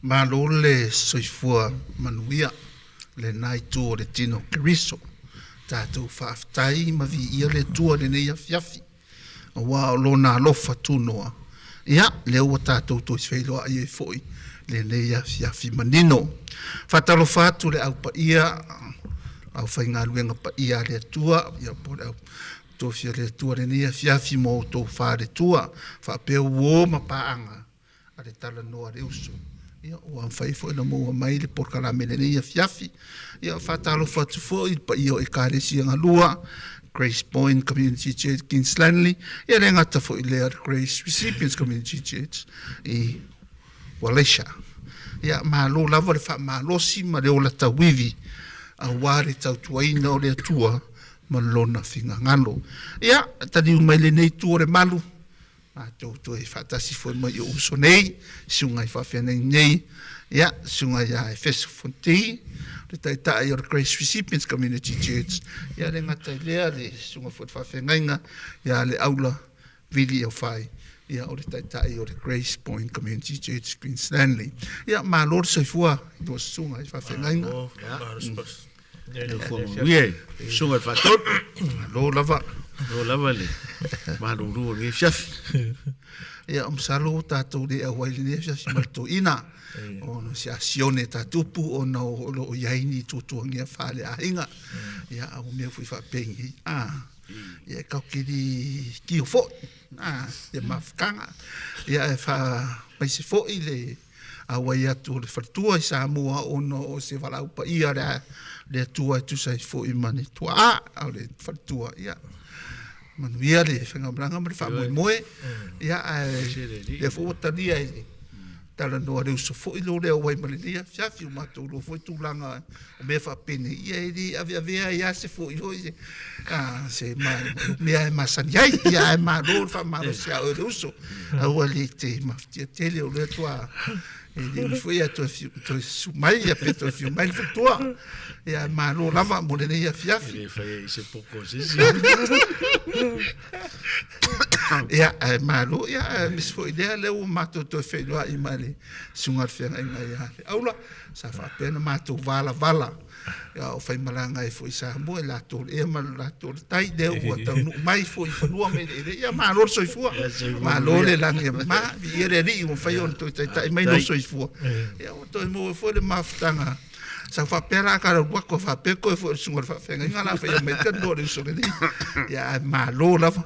Malo le soifua manuia lena itu o le tino Keriso. Tatou faafetai ma viia le Atua i lenei afiafi, aua o Lona alofa tunoa, ia, lea ua tatou toe feiloai ai foi lenei afiafi manino. Faatalofa atu le au paia, aufaigaluega paia a le Atua, ia po o le au tofi a le Atua lenei afiafi mo outou faletua, faapea uo ma paaga a le talanoa a le uso. Ia, ua mafai foi ona maua mai le polokalame i lenei afiafi. Ia, faatalofa atu foi i le paia o Ekalesia galua, Grace Point Community Church Kings Langley, ia le gata foi lea le Grace Recipients Community Church i Waleisha. Ia, malo lava le faamalosi ma le ola tauivi aua le tautuaina o le Atua ma lona finagalo. Ia, taliu mai lenei itu o le malu, Matou toe faatasi foi mai o uso nei, susuga i faafeagai nei, ia, susuga ia Efeso Fonti, le taitai o le Grace Recipients Community Church, ia le gata i lea le susuga foi le faafeagaiga ia le Aula Vili Aufai, ia o le taitai o le Grace Point Community Church Queen Stanley. Ia malo le soifua i lua susuga i faafeagaiga. Susuga i le Faatonu. Malo lava. Malo lava le malulu o lenei afiafi. Ia, masalo ua tatou le auai i lenei afiafi ma le toeaina ona o se asione tatupu ona o lo o i ai ni tuatuagia faaleaiga. Ia, a o mea foi faapenei, a, ia e tatou te le tio foi, a, le mafutaga. Ia, e faamaise foi le auai atu o le faletua i Samoa ona o se valaau paia a le Atua e tusa ai foi ma ni tuaa o le faletua. Ia, manuia le faigamalaga ma le faamoemoe. Ia, ae lea foi ua talia i le talanoa le uso foi lou leo auai ma lenei afiafi, ua matou iloa foi tulaga o mea faapenei, ia e le aveavea ai lava se foi foi se, a, se ma, mea e masani ai, ia ae malo le faamalosi a oe le uso. Aua le te mafatia tele o lea toa e le ui foi ia toe fiu, toe susu mai ia pe toe fiu mai le faletua. Ia ae malo lava mo lenei afiafi. E le fai ai se poko o se isi. Ia ae malo, ia aemaise foi lea lea ua matou toe feiloai ma le susuga i le feagaiga ia Leaula. Sa faapea ona matou valavala a o faimalaga ai foi i Samoa i latou le ea ma le latou le tai, lea ua taunuu mai foi i fanua ma eleele. Ia malo le soifua, malo le lagi e mama, viia le Alii ua mafai ona toe taitai mai lou soifua. Ia ua toe maua foi le mafutaga. Sa faapea la ka lau atu faapea koe foi o le susuga i le faafeagaiga la faia mai ka noa le uso lenei. Ia ae malo lava.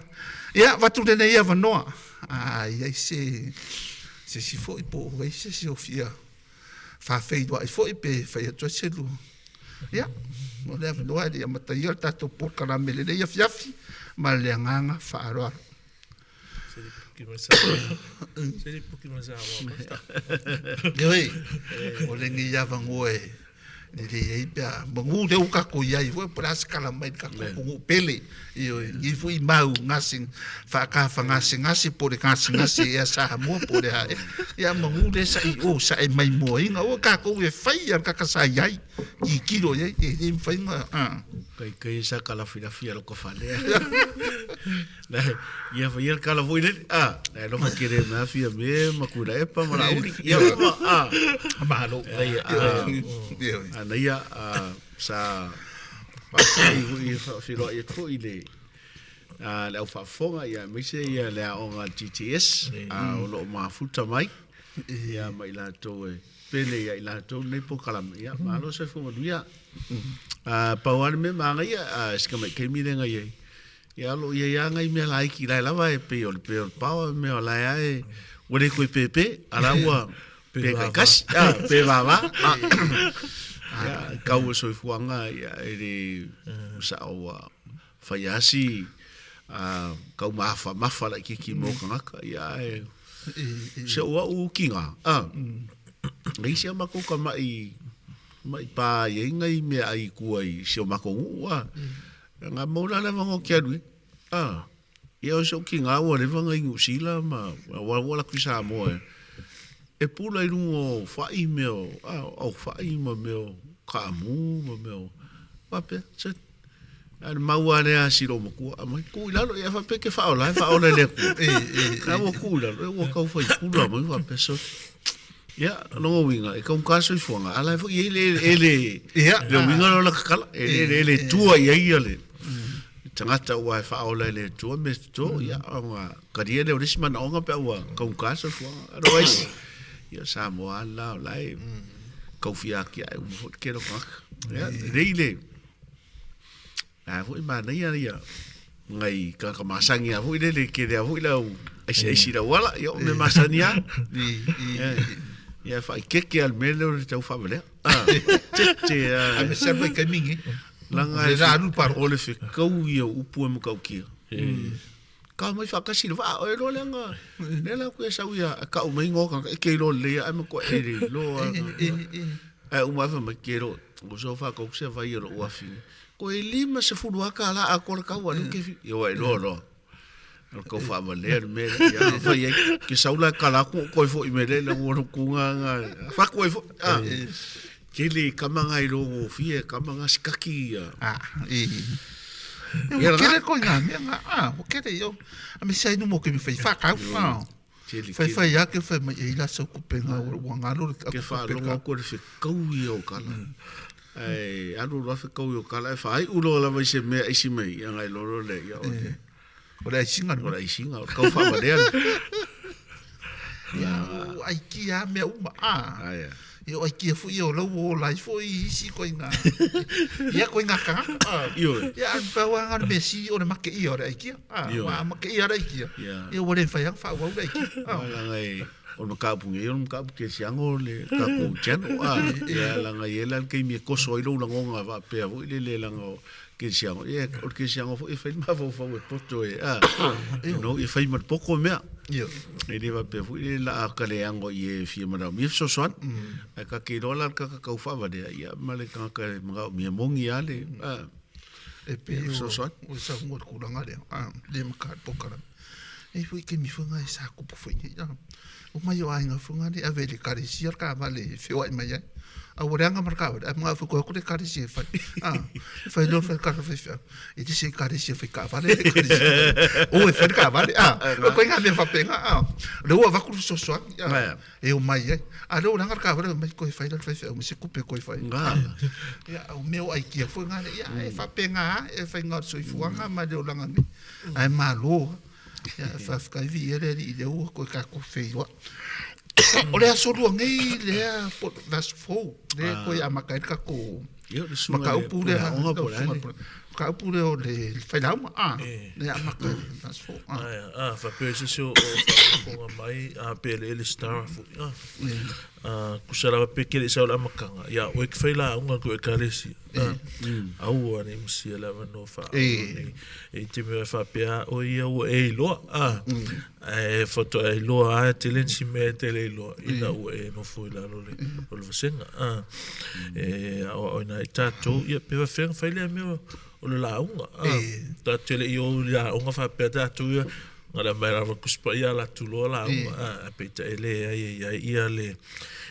Ia avatu lenei avanoa. A i ai se se isi foi po o ai se isi o fia faafeiloai foi pe fai atu ai se lua. Ia, o le avanoa e le i amataia le tatou polokalame lenei afiafi ma le agaga faaaloalo. Ioe, o lenei avanoa e lelei ai pe a manu lea ua tatou i ai foi po o le a se tala mai i le tatou atunuu pele. Ioe, i foi mau gase, faatafagasegase po o le gasegase ea Samoa po o le a ea. Ia manu lea sa i o sa e maimoaina. Aua tatou e fai lava le tagata sa i ai, tilotilo i ai, e le mafai ona a. Kai kai sa kalafilafi a loko fale. Na ia fai le kala foi lele. A, na alofa kere me afia me makula epa ma la uli. Ia uma a. Malo. Ai a. A na ia a sa faafetai foi e faafeiloai atu foi i le a, le au faafofoga ia aemaise ia le aoga a le GTS a, o lo o mafuta mai ia ma i latou e pele ia i latou lenei polokalame. Ia, malo soifua manuia. A, pau lava le mea manaia, a, si tamai taimi lea na i ai, ia o lo o i ai lava nai mea laiti la e lava e pei o le pei o le power mea o la e lava e ua le toe pepe, a la ua pe taitasi, a, pe vava. A, ia, tau o le soifuaga, ia, e le sao ua fai lava si a, taumafamafa laitiiti mo tagata, ia, ae si ou au ukiga, a, e i ai si a matou tamai ma'i pa i ai nai meaai i tua i si o matou nuu, a, na maua la le avanoa ou te alu i ai, a. Ia o si ou tiga ua leva ona i Niu Sila ma ua alu atu i Samoa e e pula i luga o fai mea o au fai ma mea o kaamu ma mea o faapea se a le mau lava lea a si loomatua aumai tuu i lalo ia faapea e te faaola e faaola e le Atua. A ua tuu i lalo ua tau fai pula mai faapea sole. Ia, lona uiga, e taugata le soifuaga, a o la e foi e i ai le eleele, Ia, le uiga lea o lata tala, e le eleele e tua i ai ia le tagata aua e faaola e le Atua mea toto, ia, ona talia lea o le isi manaoga pe a ua taugata le soifuaga. Otherwise, ia o Samoa lava le la o la e tau fia atiae uma foi le tele o tagata. Ia, lelei le, A foi manaia ia ngai tagata masani a foi lele tele a foi lau aisi aisi lau ala ia o mea masani a. Ia faaikeke a le mea lea o le tau faavalea. Tete a. Ai me se mai kai mingi. Langa Le la alu paro. O le fekau ia o upu e matautia. Ka mai faatasi le vaa oe loa leaga lea la ku e sau ia kau mai ngo ka e ke iloa lelei ae matua e le iloa. Ae uma ae fai mai ke iloa o so whakau se vai o lou afine. Ko e 50 tālā atoa le tau a lea ke whiu. Ia ua iloa loa. O le tau faavalea le mea lea. Ia fai ai, ke sau la e kala atu o koe foi me lele ua no kunga nga. Whaku ai foi. Ah. Tele kama nga i rongo fie, kama nga sikaki ia. Ah, i. Ia ua kele koe ngā mea ngā, ah, ua kele io. A me sai numo ke mi whai whakau, ah. Whai whai ake whai mai e ila sau kupenga ua ngalo le Ke whaalongo aku le whekau ia o kala. Ai, alu loa whekau ia o kala, e whaai ulo lava i se mea isi mai, ia ngai lolo le, ia o le. O le aisinga. O le aisinga, o le kau whaamalea. Ia, o aikia mea uma, ah. Ia o aikia foi ia o lau o lai foi isi koe ngā. Ia koe ngā kanga. Ioe. Ia, an pau a ngā mea si o le make ia o le aikia. Wa make ia le aikia. Ia ua le whai ang whaau le aikia. Langa e, o le mataupu nei, o le mataupu kerisiano le tatou channel. Ia langa i ela le taimi e koso ai lou lagoga faapea foi lele langa o kerisiano. Ia o le kerisiano foi e fai le mafaufau e poto e, you know, e fai ma le poto mea. E le faapea foi le la a kaleago i e fia manaomia fesoasoani. Ae ta te iloa la le tagata tau faavalea, ia ma le tagata e manaomia moni lava le E pei o fesoasoani. O le saunoa i le tulaga lea, le maka le polokalame. E foi taimi foi lena e sa tupu foi nei, omai o aiga foi lena e ave i le ekalesia le taavale e feoai mai ai. A ua leaga ma le taavale, ae manao foi toe o atu le ekalesia e fai. E fai loa fai kala faifeau. E le se ekalesia fai taavale le ekalesia. O e fai le taavale, o ituaiga mea faapena, o lea ua avatu le fesoasoani, e omai ai. A o lea ua leaga le taavale, omai toe fai la le faifeau ma se tupe toe fai. Ia, o mea o aikia foi na, ia, e faapena lava, e faiga o le soifuaga ma le olaga nei. Ae malo lava. Ia, faafetai viia le Alii lea ua toe tatou feiloai. O le aso lua nei lea po o le aso fou lea toe amata ai le tatou Ia, o le susuga i le mataupu lea, Puleaoga po o le a le. mataupu lea o le failauga, a, lea amata ai le aso fou. A. Ae, a, faapea se isi o faafogafoga mai, a, pe eleele Stara foi, a. A, tusa lava pe te le i sau i le amataga, ia oe te failauga i tou Ekalesia. Aua ne i masia le avanoa faaauau nei. E te mea e faapea a oe ia ua e iloa, a, ae faatoa e iloa lava e tele nisi mea e te le iloa ina ua e nofo i lalo o le, o le vasega. A, e aoaoina ai tatou, ia pe faafefea ona fai lea mea o le lauga. A, tatou te le i o i le aoga faapea tatou ia, Na le aumai lava Tusi Paia ala atu loa lauga, ae peitai e leai e i ai ia le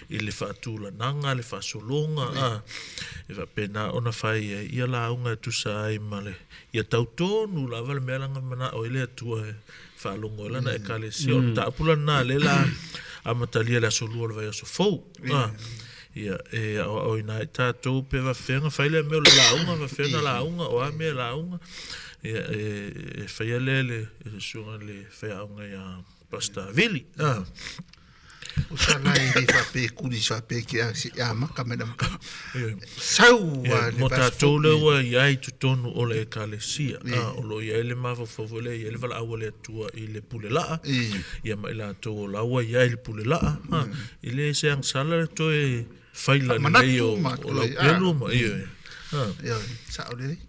i le faatulanaga, le faasologa, a, e faapena ona fai ai ia lauga e tusa ai ma le, ia tau tonu lava le mea lana manao ai le Atua e faalogo ai lana Ekalesia. O le mataupu la lena lea la amatalia i le aso Lua o le vaiaso fou, a, ia, e aoaoina ai tatou pe faapefea ona fai lea mea o le lauga, faapefea ona lauga, o a mea e lauga. Ia, e faia lea e le susuga i le faiaoga ia Pastor Vili. Ah. O sa la e le faapea e kuli faapea ke a se amata mai le amataga. Sau a le Mo tatou lea ua i ai i totonu o le Ekalesia, o lo o i ai le mafaufau foi lea, e i ai le valaau a le Atua i le pule laa, ia ma i latou o la ua i ai le pule laa, e le se agasala le toe faila lelei o lau pelu ma, ioe. Ioe, sao lelei.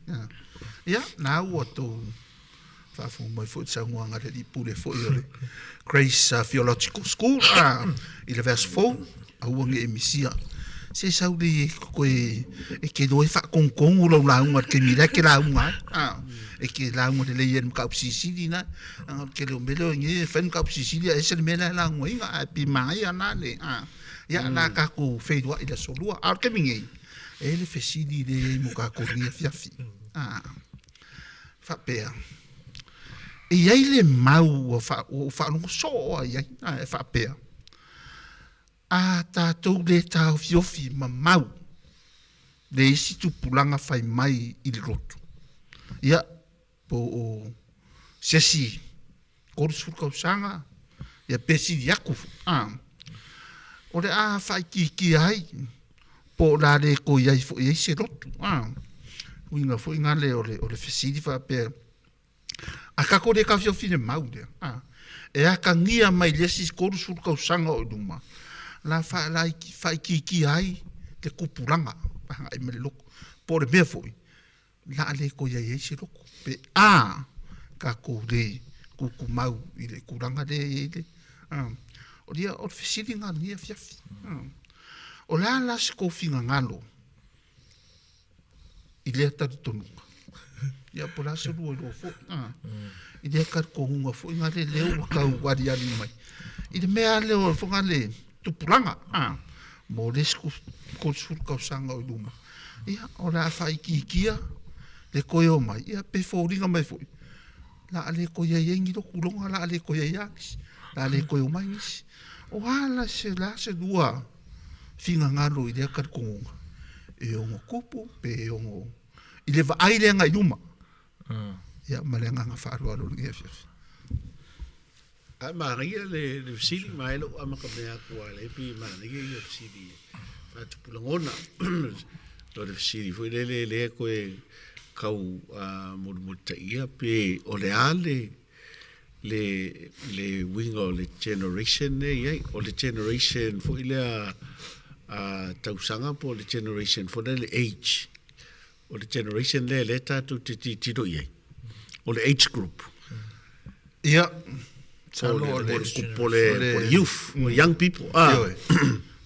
Ia, na ua tou faafofoga mai foi i le saunoaga a le alii pule foi o le Grace Theological School i le vaiaso fou, aua ne i e misia. Se sau lei e koe e te iloa e faatonutonu lau lauga i le taimi la e te lauga ai. E te lauga lelei ai i le mataupu silisili lena. Leaga o le tele o mea lea o i nei e fai le mataupu silisili ae ese le mea la e laugaina ae pei e manaia la le ia la tatou feiloai i le aso Lua. A o le taimi nei, E i ai le fesili lea e i ai mo tatou i lenei afiafi. Faapea, e i ai le mau ua ou faalogo soo lava i ai, e faapea, A tatou le taofiofi ma mau le isi tupulaga fai mai i le lotu, ia, po o se isi 30 tausaga, ia pe sili atu foi, a, o le a faaitiitia ai, po o le a le toe i ai foi i ai se lotu, a. Uiga foi gale o le, o le fesili faapea, A tatou le taofiofi i le mau lea, a, e atagia mai le isi 30 tausaga o i luma, la faaitiitia ai le tupulaga agai mai le lotu. Po o le mea foi, la a le toe i ai ai se lotu, pe a tatou le tutumau i le tulaga lea e i ai le, a, o le, o le fesili lena i lenei afiafi. A, o le a la se tou finagalo i lea talitonuga. Ia po o le a se lua iloa foi. Ah. I lea talitonuga foi na le lea ua tau aliali mai. I le mea lea o foi na le tupulaga. Ah. Mo le isi 30 tausaga o i luma. Ia, o le a faaitiitia le toe o mai. Ia, pe foliga mai foi. La a le toe i ai ni lotu loga, la a le toe i ai a nisi. La a le toe o mai nisi. O a la se, la se lua finagalo i lea talitonuga, e ono tupu pe e ono i le vaai lea agai luma. Ia ma le agaga faaaloalo i lenei afiafi. Ae manaia le le fesili ma e lou amata mea atu a lea pei e manaia ia fesili e faatupu lagona. O le fesili foi lele lea toe tau mulimulitaia pe o le a le le, le uiga o le generation lea e i ai. O le generation foi lea a tausaga po o le generation foi lea le age. O le generation lea lea tatou te tilotilo i ai. O le age group. Ia, po o le, po o le youth, o young people. Ah. Ioe.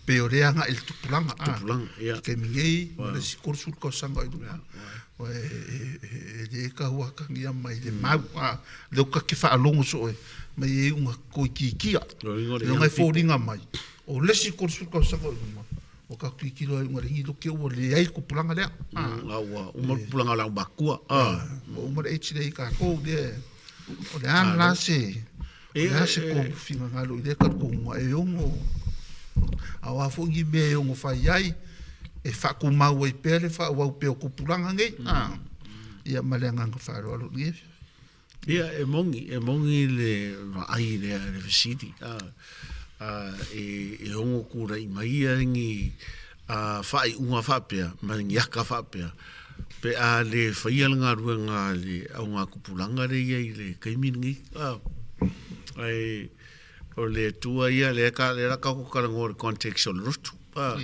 Pei o lea agai i le tupulaga. Tupulaga, ia. Taimi nei, ma le isi 30 tausaga i luma. E le tau atagia mai le mau, a, lea ta te faalogo soo e mai e iuga toitiitia. Leaga e foliga mai, o le isi 30 tausaga i luma, ua tatou tilotilo ai i luga i le iloke ua leai le tupulaga lea. A ua uma le tupulaga o le aumatua. Ua uma le age lea i tatou lea. O le a la se, o le a se kou finagalo i lea talitonuga e ono, a o a foi ni mea e ono fai ai e faatumau ai pea le faaauau pea o tupulaga nei. A, ia ma le agaga faaaloalo i lenei afiafi. Ia, e moni, e moni le vaai lea i le fesili, a, a, e, e ono tulai mai ia ni a, faaiuga faapea ma ni aka faapea pe a le faia le galuega a le augatupulaga lea e i ai i le taimi lenei. A, ae o le Atua ia, lea ka, lea la tatou talanoa i le context o le lotu. A,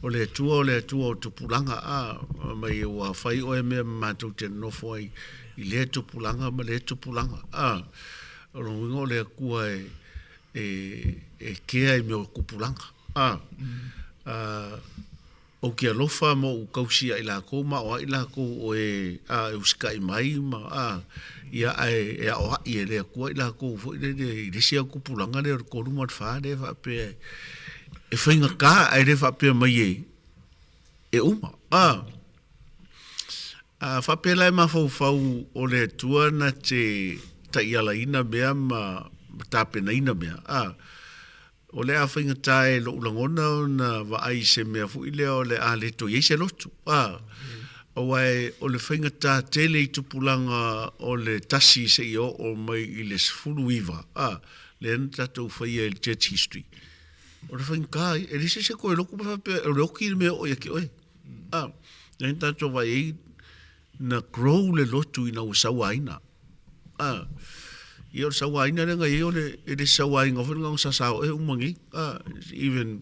o le Atua o le Atua o tupulaga, a, mai ua fai oe mea ma matou te nonofo ai i lea tupulaga ma lea tupulaga. A, o lona uiga o le Atua e, e, e kea i mea o tupulaga. A, a, Ou te alofa ma ou tausi ia i lakou ma aoaʻi lakou o e a e usitaʻi mai ma a ia ae e aoaʻi e le Atua i lakou foi lele i le isi au tupulaga lea o le tolu ma le fa lea faapea e faigata ae le faapea mai e e uma a a faapea la e mafaufau o le Atua na te taialaina mea ma tapenaina mea a O le a faigata e lou lagona ona vaai i se mea foi lea o le a le toe i ai se lotu. A, aua o le faigata tele i tupulaga o le tasi seia oo mai i le 19, a, lea na tatou faia i le Church History. O le faigata ia, e leai se isi e toe lotu ma faapea o le oti le mea e oo ia te oe. A, lea na tatou vaai ai na grow le lotu ina ua sauaina. A, ia o le sauaina lea na i ai o le, e le sauaina foi lena na sasa oe uma nei. A, even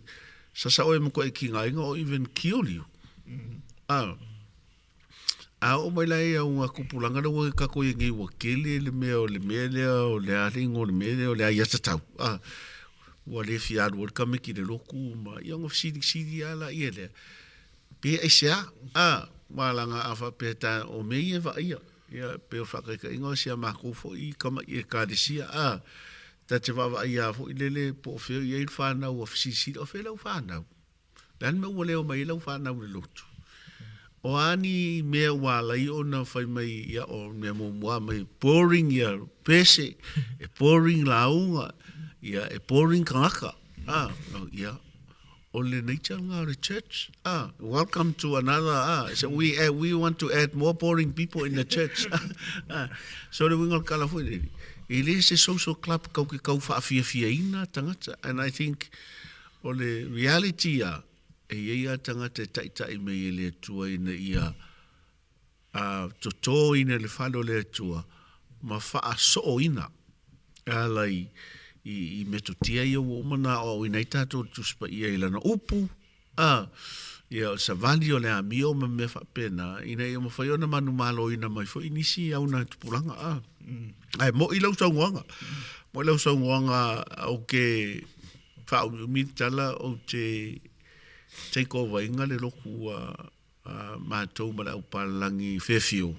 sasa oe ma koe kigaina or even kill you. A, a oo mai la ia unga tupulaga lea ua tatou i ai nei ua tele le mea o le mea lea o le a le igoa o le mea lea o le aiatatau. A, ua le fia alu ai le tamaiti i le lotu ma, ia ona fesilisili lava laia lea. Pe aisea? A, aua leaga a faapea ta, o mea ia e vaaia, ia, pei o le faataitaiga o si a matou foi tama'i Ekalesia, a, ta te vaavaai lava foi lele po o fea o i ai le fanau ua fesilisili, o fea lau fanau? O le a le mea ua le omai ai lau fanau i le lotu? O a ni mea ua ala ai ona fai mai, ia, o le mea muamua lava mai, boring ia pese, e boring lauga, ia, e boring tagata, a, ia. O le nature lena o le church. Ah, welcome to another, ah, so we, uh, we want to add more boring people in the church. ah, so le uiga o le kala foi lele, e le se social club kau ke kau faafiafiaina tagata. And I think o le reality ia, e iai a tagata e taitai mai e le Atua ina ia a totōina i le fale o le Atua ma faasooina e ala i, i, i metotia ia ua uma ona aoaoina ai tatou i le Tusi Paia i Lana Upu, a, ia, o le savali o le amio ma mea faapena, ina ia mafai ona manumaloina mai foi nisi auna tupulaga, a. Ae mo'i lau saunoaga, mo'i lau saunoaga ou te faaumiumi le tala ou te take over ina le lotu a a matou ma le aupalagi Fairfield.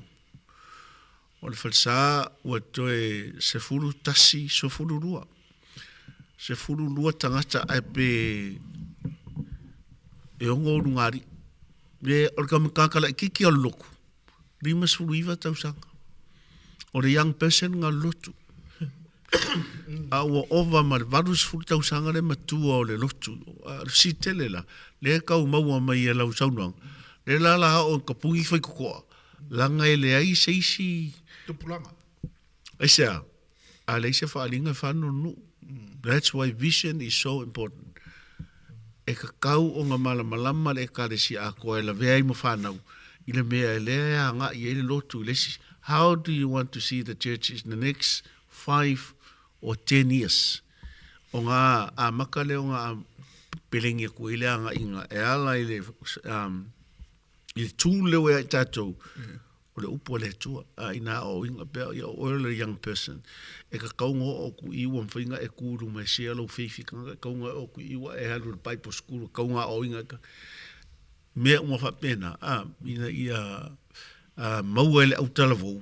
O le falesa ua toe 11, 12. 12 tagata ae pe e ono ulugalii. Le, o le tagata laitiiti o le lotu, 59 tausaga. O le young person na o le lotu. A ua ova ma le 80 tausaga le matua o le lotu. A o le fesili tele la, lea e tau maua mai e lau saunoaga, lea la la oo i ka puni faitotoa, leaga e leai se isi Tupulaga. Aisea? A leai se faaaliga e faanono. That's why vision is so important. E tatau ona malamalama le Ekalesia atoa e lavea ai ma fanau i le mea e lea e agai i ai le lotu i le isi How do you want to see the church in the next 5 or 10 years? Ona amata lea ona pelegi atu ai le agaiga e ala i le um, i le tū leo e ai tatou o le upu a le Atua, a inā aoaoina pea, ia o oe o le young person, e tatau ona oo atu i ua mafai ona e kū i luma e share lou faith i tagata, e tatau ona oo atu i ua e alu i le Bible school, e tatau ona aoaoina e ka, mea uma faapena, a, ina ia a, maua e le autalavou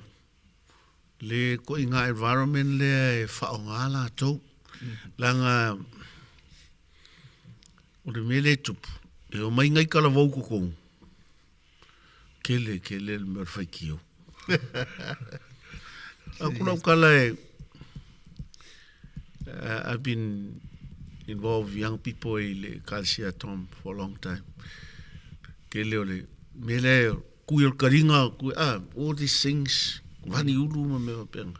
le koiga environment lea e faaaoga latou. Leaga o le mea lea e tupu, e omai nai talavou i totonu, Kele, kele le mea o le faitio. A ku lau kala e, I've been involved with young people i le Ekalesia Tom for a long time. Kele o le mea lea, kui o le karinga, kui, ah, all these things, vani ulu ma mea faapena.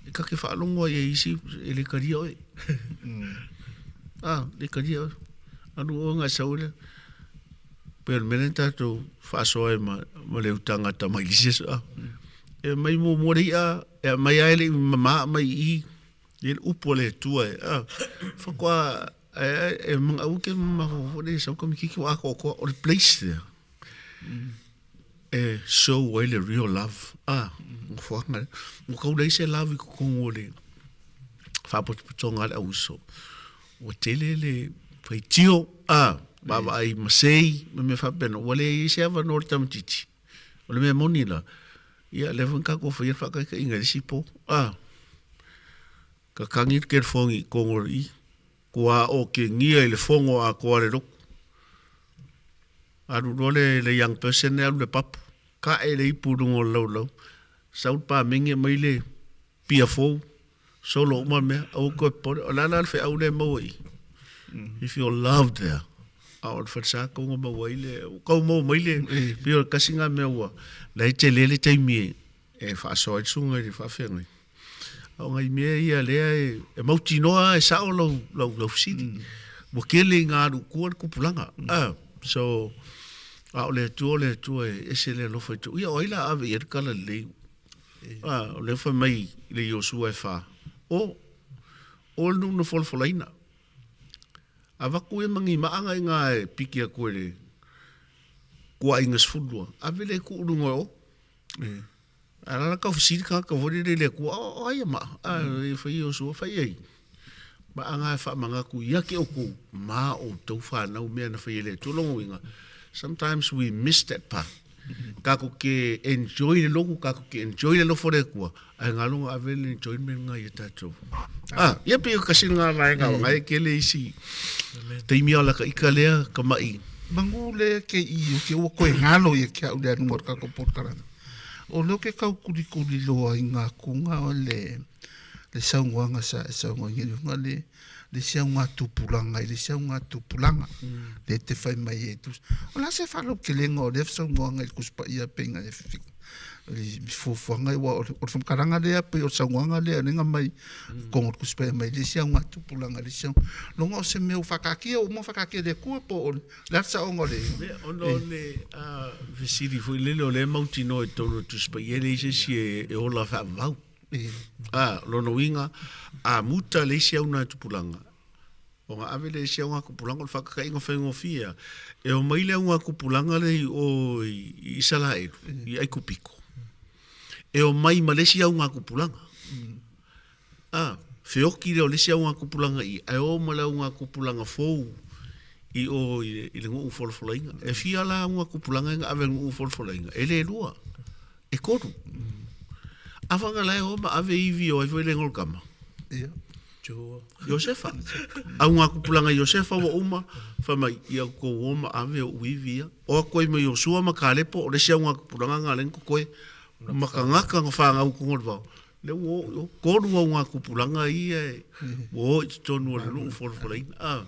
E kake faalogo ai e isi, e le karia oe. Ah, le karia oe. Alu oe ngai sau lea. Pei o le mea lea na tatou faasoa ai ma, ma le utagata mai lisi aso. Ah. E mai muamua le i'a, e aumai lava e le i mamā mai i i, i le upu a le Atua e. Ah. Faatoa e, e, e manaʻu ke mafaufau le sau kamititi ua atoatoa o le place lea. E show ai le real love. Ah, nofoaga lea. Ua tau leai se love i totonu o le faapotopotoga a le auiso. Ua tele le faitio, ah, vaavaai masei ma mea faapena. Ua leai ai se avanoa o le tamaitiiti. O le mea moni la, ia lea foi na tatou faia le faataitaiga i le isi po. Ah, kakagi le kelefogi i totonu o le i, kua okegia i le fono atoa a le lotu. Alu loa le, le young person lea alu le papu, ka'e le ipu i luga o le laulau, sau le pamegi aumai le pia fou, solo uma le mea, aua toe popole, o le a la le feau lea e maua i i? If you're loved there, a o le falesa tau na maua ai le, ua tau maua mai le, pei o le tasi lena mea ua, la e tele le taimi e, e faasoa ai le susuga i le faafeagai. A o nai mea ia lea e, e mautinoa e sao lau, lau, lau fesili. Ua tele i ngā alu kua le tupulaga. Ah, so, a o le Atua, o le Atua e ese le alofa i tō. Ia, o ai la ave i ai le kala lelei. Ah, o lea fai mai i le Iosua e whā. O, o le nuu na folafolaina. Avatu ia mangi maanga i ngā e piki aku e le kuainga 12. Ave le kuu lunga o. A la kau fesili tagata foi lele i le Atua, O, o ai a maa? A e fai Iosua, fai ai. Maaga e faamanatu ia te outou ma outou fanau mea na fai e le Atua. Lona uiga, sometimes we miss that part. Tatou te enjoy le lotu, tatou te enjoy le alofa o le Atua, ae galo na ave le enjoyment lena ia tatou. Ah, ia pei o kasi lena vaega o ngai tele isi taimi a o laka ika lea ka maʻi. Manu le ke i o ke ua koe ngalo ia ke au le anuga o le tatou polokalame. O lea ou te tau kulikuli loa i ngā kunga o le le saunoaga sa e saunoaina i luga le le isi augatupulaga i le isi augatupulaga lea e te fai mai ai e tusa. O le a se faalautelega o lea saunoaga i le Tusi Paia pei ona e i fuafuaga aua o le faamatalaga lea pei o le saunoaga lea lea na aumai i totonu o le Tusi Paia mai le isi augatupulaga i le isi auga loga o se mea ua faataatia ua uma ona faataatia e le Atua po o le a le saoga o le Ia, ona o le fesili foi lele o lea e mautinoa i totonu o le Tusi Paia e leai se isi e ola faavavau. A, o lona uiga, a muta le isi augatupulaga, ona ave lea i isi augatupulaga, o le faataitaiga faigofie lava, e omai le augatupulaga lea i o i Isaraelu, i Aikupito, e omai ma le isi augatupulaga. A, feoti lea o le isi augatupulaga i i, ae o ma le augatupulaga fou i o i le nuu folafolaina. E fia la augatupulaga ia na ave i le nuu folafolaina? E le lua. E tolu. Afanga la e o ma ave ivi o ai foi le igoa o le tama? Ia. Iosefa. Augatupulaga Iosefa ua uma, fai mai, ia outou o ma ave ou ivi ia. O atu ai ma Iosua ma Kalepo, o le isi augatupulaga na lea na totoe, ma tagata na fanau i totonu o le vao. Lea ua o i o, tolu augatupulaga ia e, ua o i totonu o le nuu folafolaina. Ah.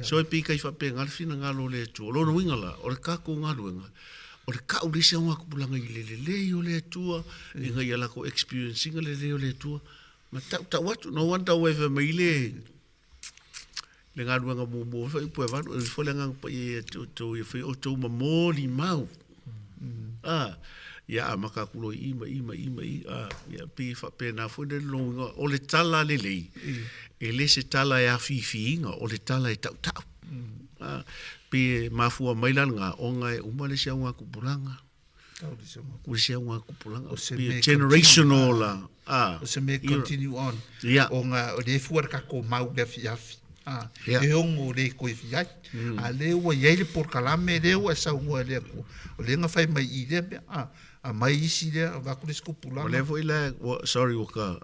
So e pei tai faapena le finagalo o le Atua. O lona uiga la, o le tatou galuega, o le tau le isi augatupulaga i le lelei o le Atua, ina ia latou experience ina le lelei o le Atua, ma tautau atu. No wonder ua e fai mai le, le galuega muamua foi upu e valu, e ifo le Agaga Paia ia te outou ia fai outou ma molimau. Ah, ia amata atu loa i i ma i ma i ma i, ah, ia pei e faapena foi le lona uiga, o le tala lelei, e le se tala e afifiina, o le tala e tautau. Ah, pei e mafua mai la lena, ona e uma le isi augatupulaga. O le isi augatupulaga. O se mea generational la. Ah, o se mea continue on. Ia. Ona o lea e fua le tatou mau i le afiafi. Ah, Ia. e ono le toe fia ai. A lea ua i ai le polokalame lea ua e saunoa e le Atua, o lea na fai mai i lea mea, ah, aumai isi lea, avatu le isi tupulaga. O lea foi la, ua, sorry ua ka,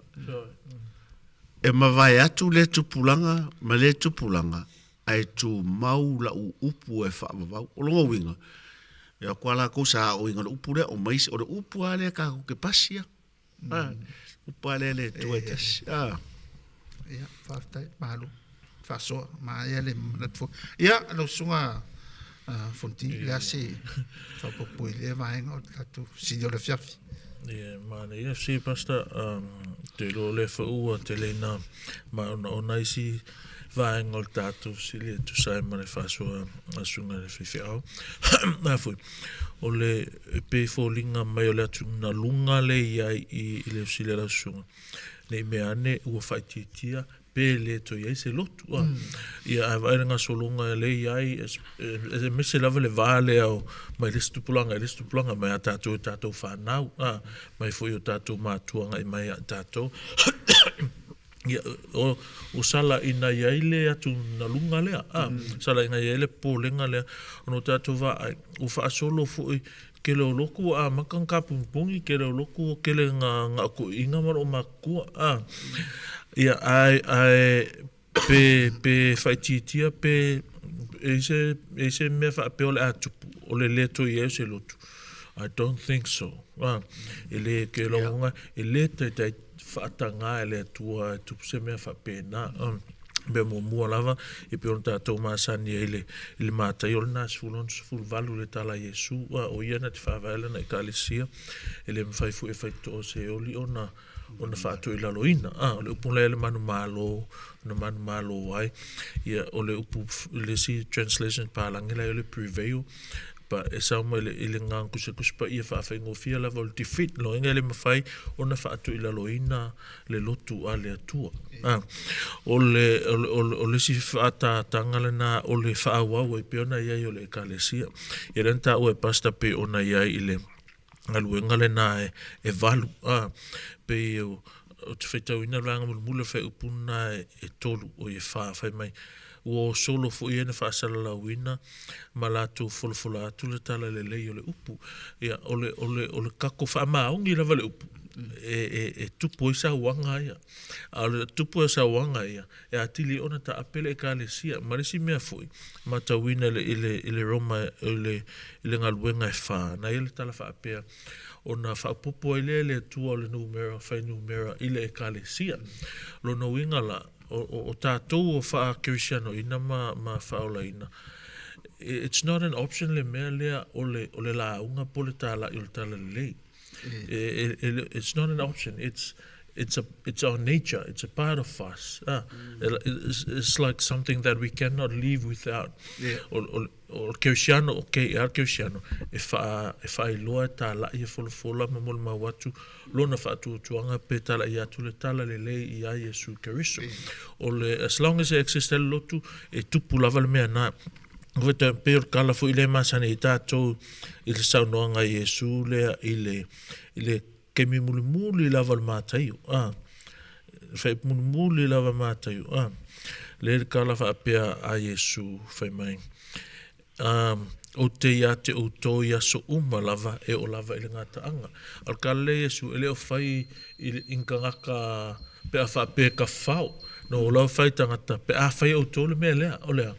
e mavae atu lea tupulaga ma lea tupulaga, ae tumau lau upu e faavavau. O lona uiga, e o atu lava latou sa aoina i le upu lea, omai isi, o le upu lava lea tatou te pasi a. Ah, upu lava lea a le Atua e tasi. Ah. Ia, faafetai, malo. Faasoa, maea le manatu foi. Ia, lau susuga Fonti, le a se faaopoopo i lea vaega o le tatou fesili o le afiafi? Ia, manaia se Pastor, te iloa o lea foi ua tele ina maonaona isi vaega o le tatou fesili e tusa ai ma le faasoa a susuga i le faifeau. A foi, o le e pei e foliga mai o le atugaluga lea e i ai i le fesili a lau susuga, ne i mea ane ua faaitiitia pe le toe i ai se lotu. A. Ia, ae vaai le gasologa lea e i ai, aemaise lava le va lea o mai le isi tupulaga i le isi tupulaga, mai a tatou i tatou fanau, a, mai foi o tatou matua agai mai ia i tatou. Ia, o, o sala ina i ai le atugaluga lea, a, sala ina i ai le popolega lea, ona o tatou vaai, ua faasolo foi Kele o loku ua amata ona kapunipuni, kele o loku ua kele na gaotoiina ma loo matutua a. Ia ae ae pe pe faaitiitia pe e i se e i se mea faapea o le a tupu o le le toe i ai o se lotu. I don't think so. A e le ke lagona e le taitai faataga e le Atua e tupu se mea faapena. Mea muamua lava, e pei ona tatou masani ai i le Mataio lena 16, 18 le tala a Iesu, a o ia na te faavae lana Ekalesia, e le mafai foi e faitotoa o Seoli ona ona faatoilaloina. A o le upu la ia le manumalo, na manumalo ai, ia o le upu i le isi translation Palagi la ia o le prevail, But e sao mai i le agaga tusitusi paia faafaigofie lava o le defeat, lona uiga e le mafai ona faatuilaloina le lotu a le Atua. A, o le, o le, o le, o le isi faatatanga lena o le faaauau ai pei ona i ai o le Ekalesia. Ia lea na taua e Pastor pei ona i ai i le galuega lena e, e valu, a, pei o, ou te faitauina le vaega mulimuli o le fuaiupu lena e, e tolu, oi e fa, fai mai, Ua o solo foi ia na faasalalauina ma latou folafola atu le tala lelei o le upu. Ia, o le, o le, o le kako faamaoni lava le upu e, e, e tupu ai sauaga ia. A o le tupu o sauaga ia, e atili ona taape le Ekalesia. Ma le isi mea foi, matauina i le, i le, i le Roma, i le, i le galuega e fa, na i ai le tala faapea, ona faaopoopo ai lea e le Atua o le numera, fuainumera i le Ekalesia. Lona uiga la, O, o, o tatou o faakerisianoina ma, ma faaolaina, it's not an option le mea lea o le, o le lauga po o le talai o le Talalelei. It's not an option, it's, it's, a, it's our nature, it's a part of us. Ah, mm. It's, it's like something that we cannot live without. Yeah. O, o, o le kerisiano, okay, e a le kerisiano, e, wha, e whaailoa e tālai e folafola ma molimau atu lona faatuatuaga pe tala'i atu le tala lelei iā Iesu Keriso. O le, as long as e exist ai le lotu, e tupu lava le mea na. Ua toe pei o le kala foi lea e masani ai tatou i le saunoaga a Iesu lea i le, i le kemi mulimuli lava o le Mataio, a, fai mulimuli lava Mataio, a, lea le kala faapea a Iesu fai mai, Ā, ou te ia te outou i aso uma lava e oo lava i le gataaga. A o le kala lea Iesu, e le o fai i le i tagata pe a faapea e kafao, no o lava fai tagata pe a fai e outou le mea lea, o le a?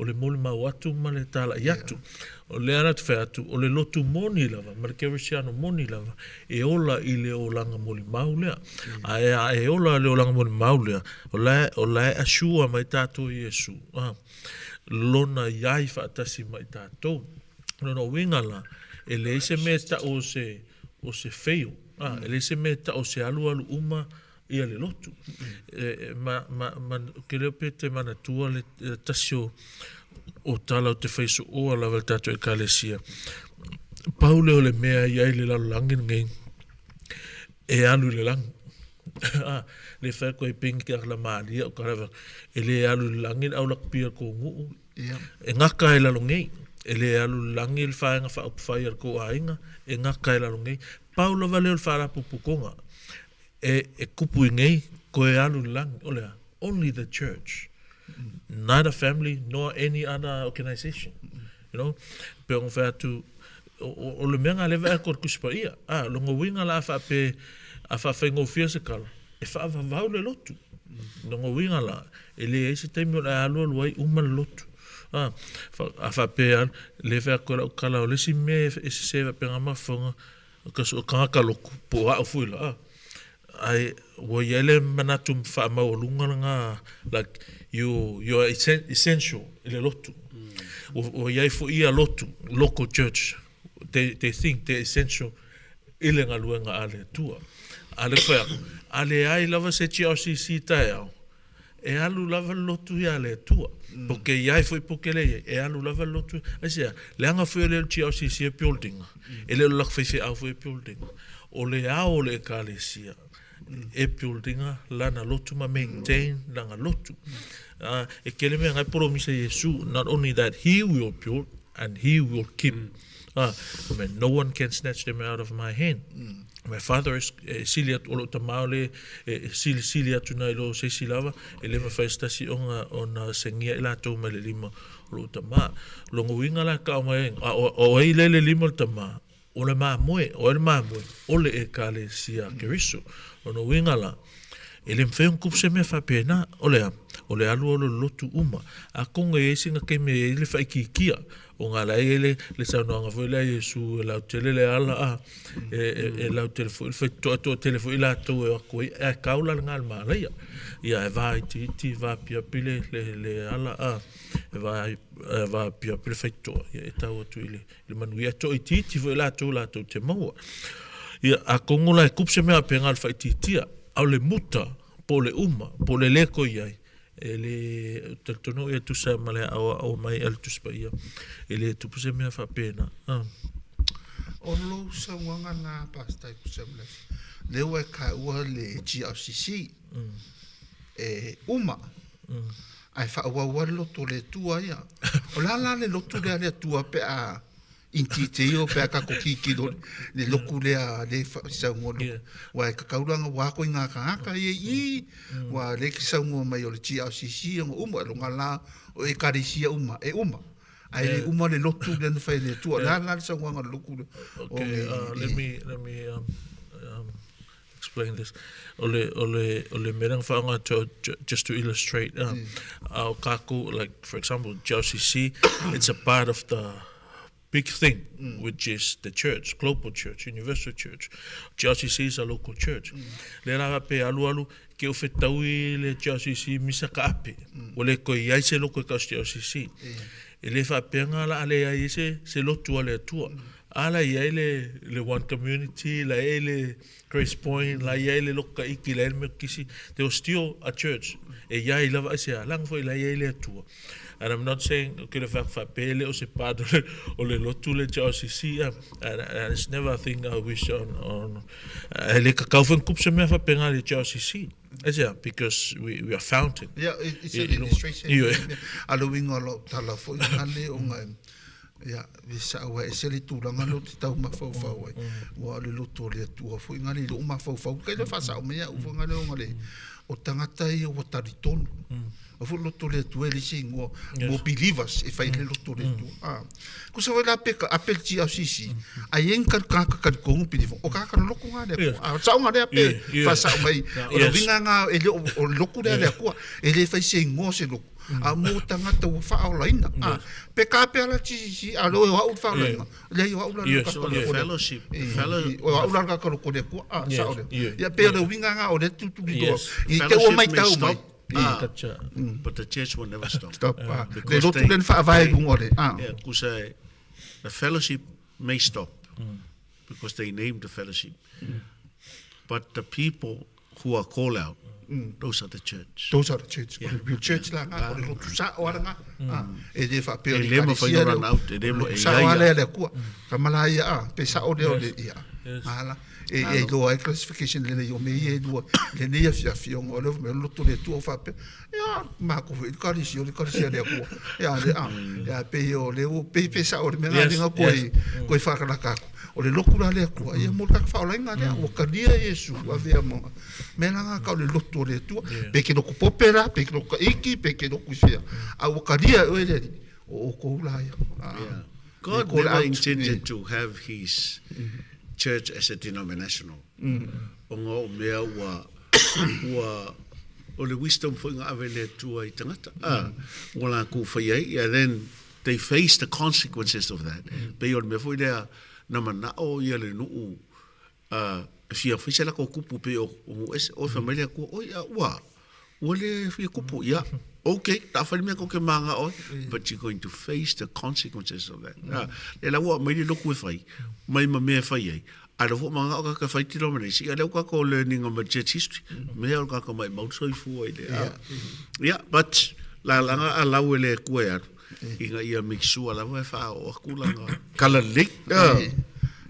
O le molimau atu ma le talaʻi atu. O lea na te fai atu, o le lotu moni lava ma le kerisiano moni lava e ola i le olaga molimau lea. Ae a e ola i le olaga molimau lea, o la e, o la e assure mai tatou e Iesu, ā, Lona iai faatasi ma i tatou. Lona uiga la, e leai se mea e tau o se, o se fail, a, e leai se mea e tau o se alualu uma ia le lotu. E, e, ma, ma, ma, ke leo pe te manatua le tasi o, o tala o te whai sooa lava le tatou ekalesia. Pau lea o le mea i ai le lalolagi lenei, e alu i le lagi. A, le whai koe pingi ki akala malia o karava, e le alu i le lagi le au lakupia le kou nguu. E ngaka e lalo ngei. E le alu i le lagi le whaenga whaupawhai a le kou ainga, e ngaka e lalo ngei. Pau lava lea o le wharapupukonga, e, e kupu i ngei, koe alu i le lagi. O lea, only the church. Not a family, nor any other organization. You know, pe ona whai atu, o, o le mea ngā lewa e ko te kusi paia. A, longa uiga la a whaape, a whaawhaingofia se kala, e whaavavau le lotu. Longa uiga la, e le ai se taimi o le alu alu ai uma le lotu. A, a whaape a, le whai ako lau kala, o le si mea e se se whaape ngā mafonga, o kangaka loku, po o au fui la, a. Ae ua i ai le manatu faamaualuga lena, like you you are essential i le lotu. Ua i ai foi ia lotu, local church, they they think they're essential i le galuega a le Atua. A le fai aku, a leai lava se GRCC taeao, E alu lava le lotu iā le Atua. Poke i ai foi poke le iai, e alu lava le lotu. Aisea, leaga foi o le GRCC e building. E le o le lako faifeau foi e building. O le ao o le Ekalesia e building lana lotu ma maintain lana lotu. E kele mea ngai poromisa Iesu, not only that he will build and he will keep. No one can snatch them out of my hand. My father is, e sili atu, o lou tamā o le e silisili atu nai lo se isi lava, e le mawhai se tasi ona, ona sengia i latou mai le lima o lou tamā. Longa uiga la ka o mai, a o, o ai le le lima o le tamā, o le mamoe, o ai le mamoe, o le Ekalesia a Keriso. Lona uiga la, e le mawhai ona kupu se mea faapena, o le a, o le alu o le lotu uma. A konga i ai sina keime e i ai le whaikikia, O ngā la e i ai le saunoaga foi lea a Iesu e lautele le ala, a, e, e, e lautele foi le faitotoa, toatele foi latou e o atu ai, ae kau la le ngā le mālaia. Ia, e vā itiiti, vā piapi le, le, le ala, a, e vā, e vā piapi le faitotoa, ia, e tau atu i le, i le manuia. E toaitiiti foi latou latou te maua. Ia, a kongo la e kupu se mea pe ngā le whaitiitia, a o le muta, po o le uma, po o le le koi ai, E le talitonu ia tusa ma le aoao mai a le Tusi Paia, e le tupu se mea faapena. Ah. O lou sauaga la Pastor Samuel, lea ua e taua le GRCC e uma ae faaauau lava le loto o le Atua ia. O le a la le loto lea a le Atua pe a Intiitio pe a tatou tilotilo le lotu lea le saunoa lotu. Ua e tatauranga ua ako i ngā kāngata ia i ua le ki saunoa mai o le GRCC ona uma e longa la o ekalesia uma e uma. Ae le uma le lotu lea na fai e le Atua. Le a la le saunoaga o le lotu lea. Okay, let me let me explain this. O le o le o le mea lea na faaaoga atu just to illustrate a o kākou like for example GRCC it's a part of the big thing which is the church, global church, universal church. GRCC is a local church. Lea la faapea alualu ke o fetaui le GRCC misa ka ape. Ua le koe i ai se loko e ka o se GRCC. E le faapea nga la a leai ai se, se lotu a le Atua. A la i ai le, le One Community, la i ai le Grace Point, la i ai le Loko Kaiki, la i ai le Metokisi. There was still a church e i ai lava ai se alaga foi la i ai le Atua. And I'm not saying, ke le whak whapea le o se part o le, o le lotu le JRCC, and, and it's never a thing I wish on, on e le kakau whan kup se mea whapenga le JRCC. Is it? Because we, we are fountain. Yeah, it, it's an illustration. Yeah. A le winga lo tala fo i ngale o ngai. Ia, e sao ai, ese le tulaga lea ou te tau mafaufau ai. Aua o le loto o le Atua foi ngale i lou mafaufau, kai le faasao mai au foi ngale ona le, o tagata ia ua talitonu. Aua foi le loto o le Atua e leai se igoa mo believers e fai ai le loto o le Atua. A, kusa foi la pe ka ape le GRCC, a i ai ni tagata talitonu believer, o tagata loloto na a le Atua. A o le saoga lea pe faasao mai, o le uiga na e le o, o le lotu lea a le Atua, e le fai se igoa o se lotu. A mo tagata ua faaolaina. A, pe ka pea la GCC, a leo o au le faaolaina. Leai o au la le So the fellowship, the fellow, O au la le kaka loko le Atua. A, sao lea. Ia, pei o le uiga nga o lea tutuli toa. I te ua fellowship may maitau mai. stop, but the church will never stop. Stop. A, le Because lotu they- lea na faavae i luga o le, a. Yeah, kusa the fellowship may stop because they named the fellowship. But the people who are called out, those are the church. Those are the church. O le real church la nga, o le lotu sao ala nga. E le faapea o E le le mawhai ekalesia no lea, run out, e le o mo- le e sao ia ala ia. e le Atua. Ka mala ia, a, pe sao lea o le ia. Ala, e, e iloa ai classification lelei o mea ia e lua, lenei afiafi ona o lea fai mai o le lotu o le Atua o faapea, ia, matou foi i le ekalesia, o le ekalesia a le Atua. Ia, le, a, ia, pei o lea ua, pei, pei sao le mea lena lea koe, koe whakalaka aku. O le lotu la le Atua, ia mo le tatou faaolaina lea, ua talia Iesu, avea ma mea la nga ka o le lotu o le Atua, pe ke lotu pope la, pe ke lotu taiki, pe ke lotu i fea. A ua talia e oe le Alii, o outou la ia. Yeah. God never intended to have his church as a denominational. Ona o mea ua, ua, o le wisdom foi na ave le Atua i tagata. Ah, ua latou fai ai, and then they face the consequences of that. Pei o le mea foi lea, na manao ia le nuu, ah, e fia fai se latou kupu pei o, o nuu ese, oi fai mai le Atua, oi, ah, ua, ua le fia kupu, ia, okay, ta fai le mea kou te manga oe, but you're going to face the consequences of that. Ah, le la ua mai le loku e fai, mai ma mea e fai ai, a le fo manga o kaka fai tiro mene, si a leu kako learning of church history, mea o kaka mai mau soifua i le, ah. Yeah, but la langa a lau e le kua e alu, ina ia make sure lava e wha o aku langa kala lelei. Ah.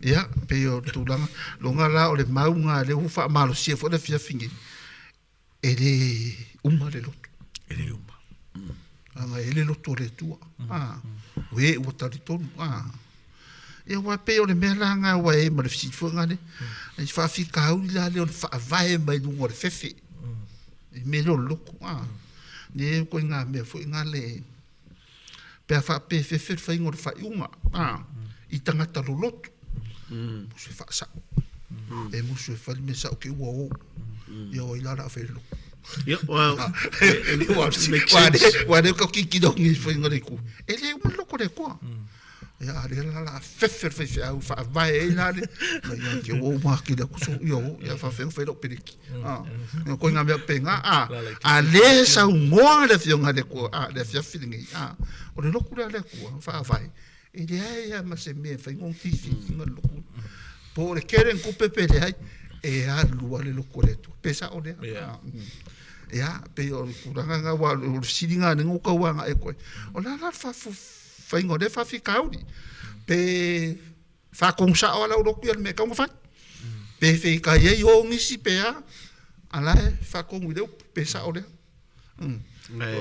Ia, pei o le tulaga, loga la o le mauga lea ua faamalosia foi le afiafi nei, e le uma le lotu. E le uma. Leaga e le lotu o le Atua. A, o e ua talitonu. A, ia aua pei o le mea la nga ua e ma le fesili foi nga le, e faafitauli la lea o le faavae mai luga o le fefe. I mea lea o le lotu. A, ne koe ngā mea foi nga le, pe a faapea e fefe le faiga o le faaiuga, a, i tagata loloto, musu e faasao. E musu e fai le mea sao ke ua o. Ia o ai la o le a fai le lotu. Yeah, well, it makes sense. Ua le ka kiki no ngi faiga le ku. E le uma le loko le koa. Ia, a lea la la a fefe le faifeau faavae ai la le, ma ia te o uma ake le kuso, ia o, ia faafeau fai lau peleki. A, ia koe ngā mea penga, a, a le saunoa le afioga le Atua, a, le afiafi lenei, a, o le lotu lea a le Atua, faavae, e leai lava ma se mea e fai ona fififiga le lotu. Po o le kele ni tupe pe leai, e alu lava le lotu a le Atua. Pe sao lea? Yeah. Ia, pei o le tulaga lena, aua o le fesiliga lena ua tau agaʻe atu ai. O le a la le faiga o lea faafitauli? Pe faatonu sao lava lau lotu ia le mea e tatau ona fai? Pe feitai ai o nisi pe a? A la e faatonu i le upu, pe sao lea? O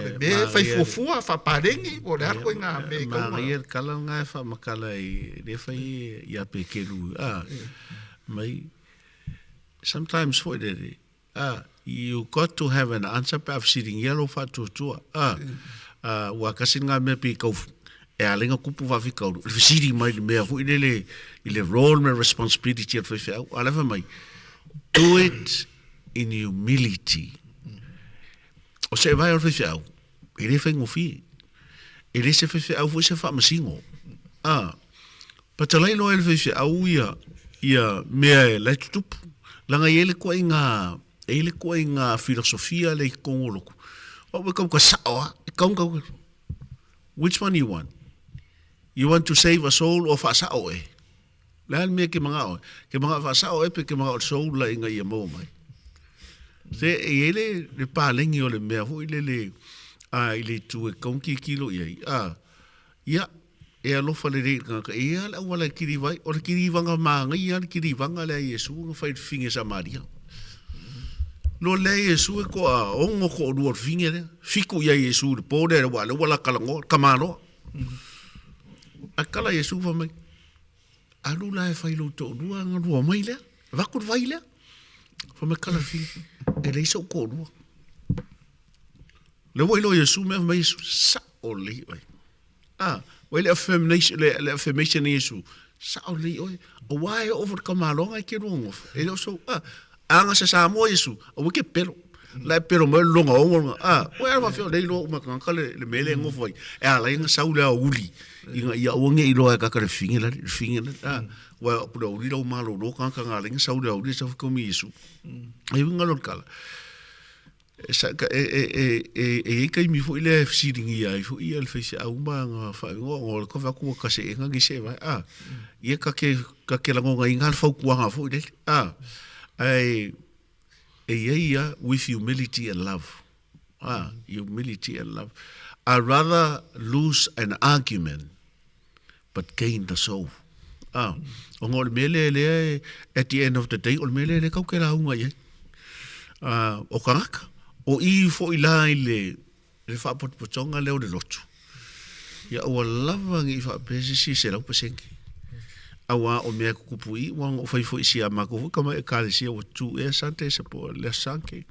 le mea e fai fuafua, faapaleni, po o le a koe ngā mea e tatau ona. Manaia le kala lena e faamatala i lea e fai ia Pekelu, a, mai, sometimes foi lele, A, you got to have an answer pe a fesiligia lou faatuatua. A, a, ua kasi ngā mea pei kau, e a lenga kupu faafikaulu, le fesili mai le mea foi lele i le role ma le responsibility a le faifeau. A la e fai mai, do it in humility. O se vae o le faifeau, e le faigofie. E le se faifeau foi se faamasino. A. Patalai loa e le faifeau ia ia mea e la e tutupu. Leaga e i ai le ituaiga, e i ai le ituaiga filosofia lea i totonu o lotu, o au e tau ka sao lava, e tau na tau, which one you want? You want to save a soul or faasao oe? O le a le mea e te manao ai? Ke manao e faasao oe pe ke manao le soul la ina ia maua mai? Se e i ai le, le paleni o le mea foi lele a i le itu e tatau ona tilotilo i ai, a, ia, e alofa lelei i le tagata, e i ai lava le auala e kiliva ai. O le kilivaga manaia lava le kilivaga lea a Iesu na fai i le fafine Samaria. Loa lea Iesu e toa ono toalua o le fafine lea, fitu i ai Iesu i le po lea aua o lea ua la talanoa, le tamaloa. Ae tala Iesu fai mai, alu la e fai lou toalua ona lua mai lea, avatu le vai lea. Fai mai tala le fafine, e leai sou toalua. Lea ua iloa e Iesu mea, fai mai Iesu, sao lelei oe. A, ua i le affirmation, le, le affirmation a Iesu, sao lelei oe, aua e oo foi le tamaloga e te lua nofo, e le o sou, a, a na se Samoa Iesu, aua e te pelo. La e pelo mai le longa ongo lena, a, ua e ala faafefea o lea e iloa uma e tagata le, le mea lea e nofo ai, e ala ai ona sau le aoauli, ina ia aua ne i iloa e tagata le fine lale, le fine lale, a, ua e oo atu i le aoauli la ua malolo tagata na ala ai ona sau le aoauli e sau fetomi Iesu. E uiga lea o le tala, E i ai taimi foi lea e fesiligia ai foi le faifeau ma ana faaigoa ona o le tofi atu ua taseega nisi e vae a. Ia ta te, ta te lagonaina le fautuaga foi lele a. Ae e i ai ia with humility and love a, humility and love. I rather lose an argument but gain the soul. Ah, ona o le mea lea lea e, at the end of the day, o le mea lea lea kau ke lauga i ai. Ah, o tagata, o i foi la i le, le faapotopotoga lea o le lotu. Ia ua lava ni faapea se isi 100%. Auā o mea e tutupu i, ua ona ou fai foi i si a matou foi tama ekalesia ua tu ea Sunday se po o le aso Sunday.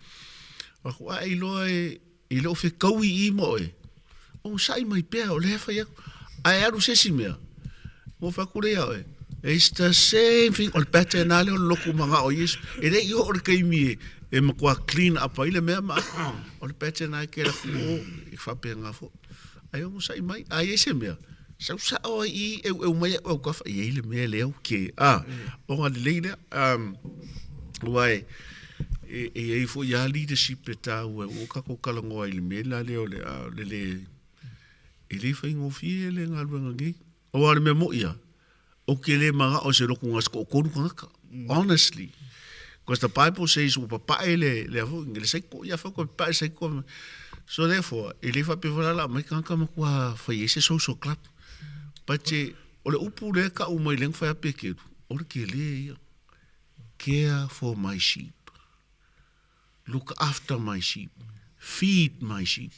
Aku a e iloa e, E le o fetaui i i ma oe, onosai mai pea, o lea e fai atu. Ae alu se isi mea, ua fai atu lea ia oe, it's the same thing, o le pattern lava lea o le lotu manao o Iesu. E le i oo le taimi e, e matua clean up ai le mea ma, o le pattern lava e te alu atu i o, e faapena foi. Ae onosai mai, a i ai se mea, sau sao ai i i, eueu mai au autafa, e i ai le mea lea ou te, a, ona lelei lea. Aua e, e, e i ai foi lava leadership e tāua, ua tatou talanoa i le mea la lea o le, a, le lē, e le faigofie le galuega nei. Aua o le mea moʻi lava, ou te le manao i se lotu na o se toatolu tagata, honestly. Because the Bible says ua papae le, le a foi, le saiko, ia fai ua papae le saiko. So therefore, e le faapea foi la o le a aumai tagata matua fai ai se social club. But o le upu lea e tau mai lea na fai a Pekeru, o le tele ia. Care for my sheep. Look after my sheep. Feed my sheep.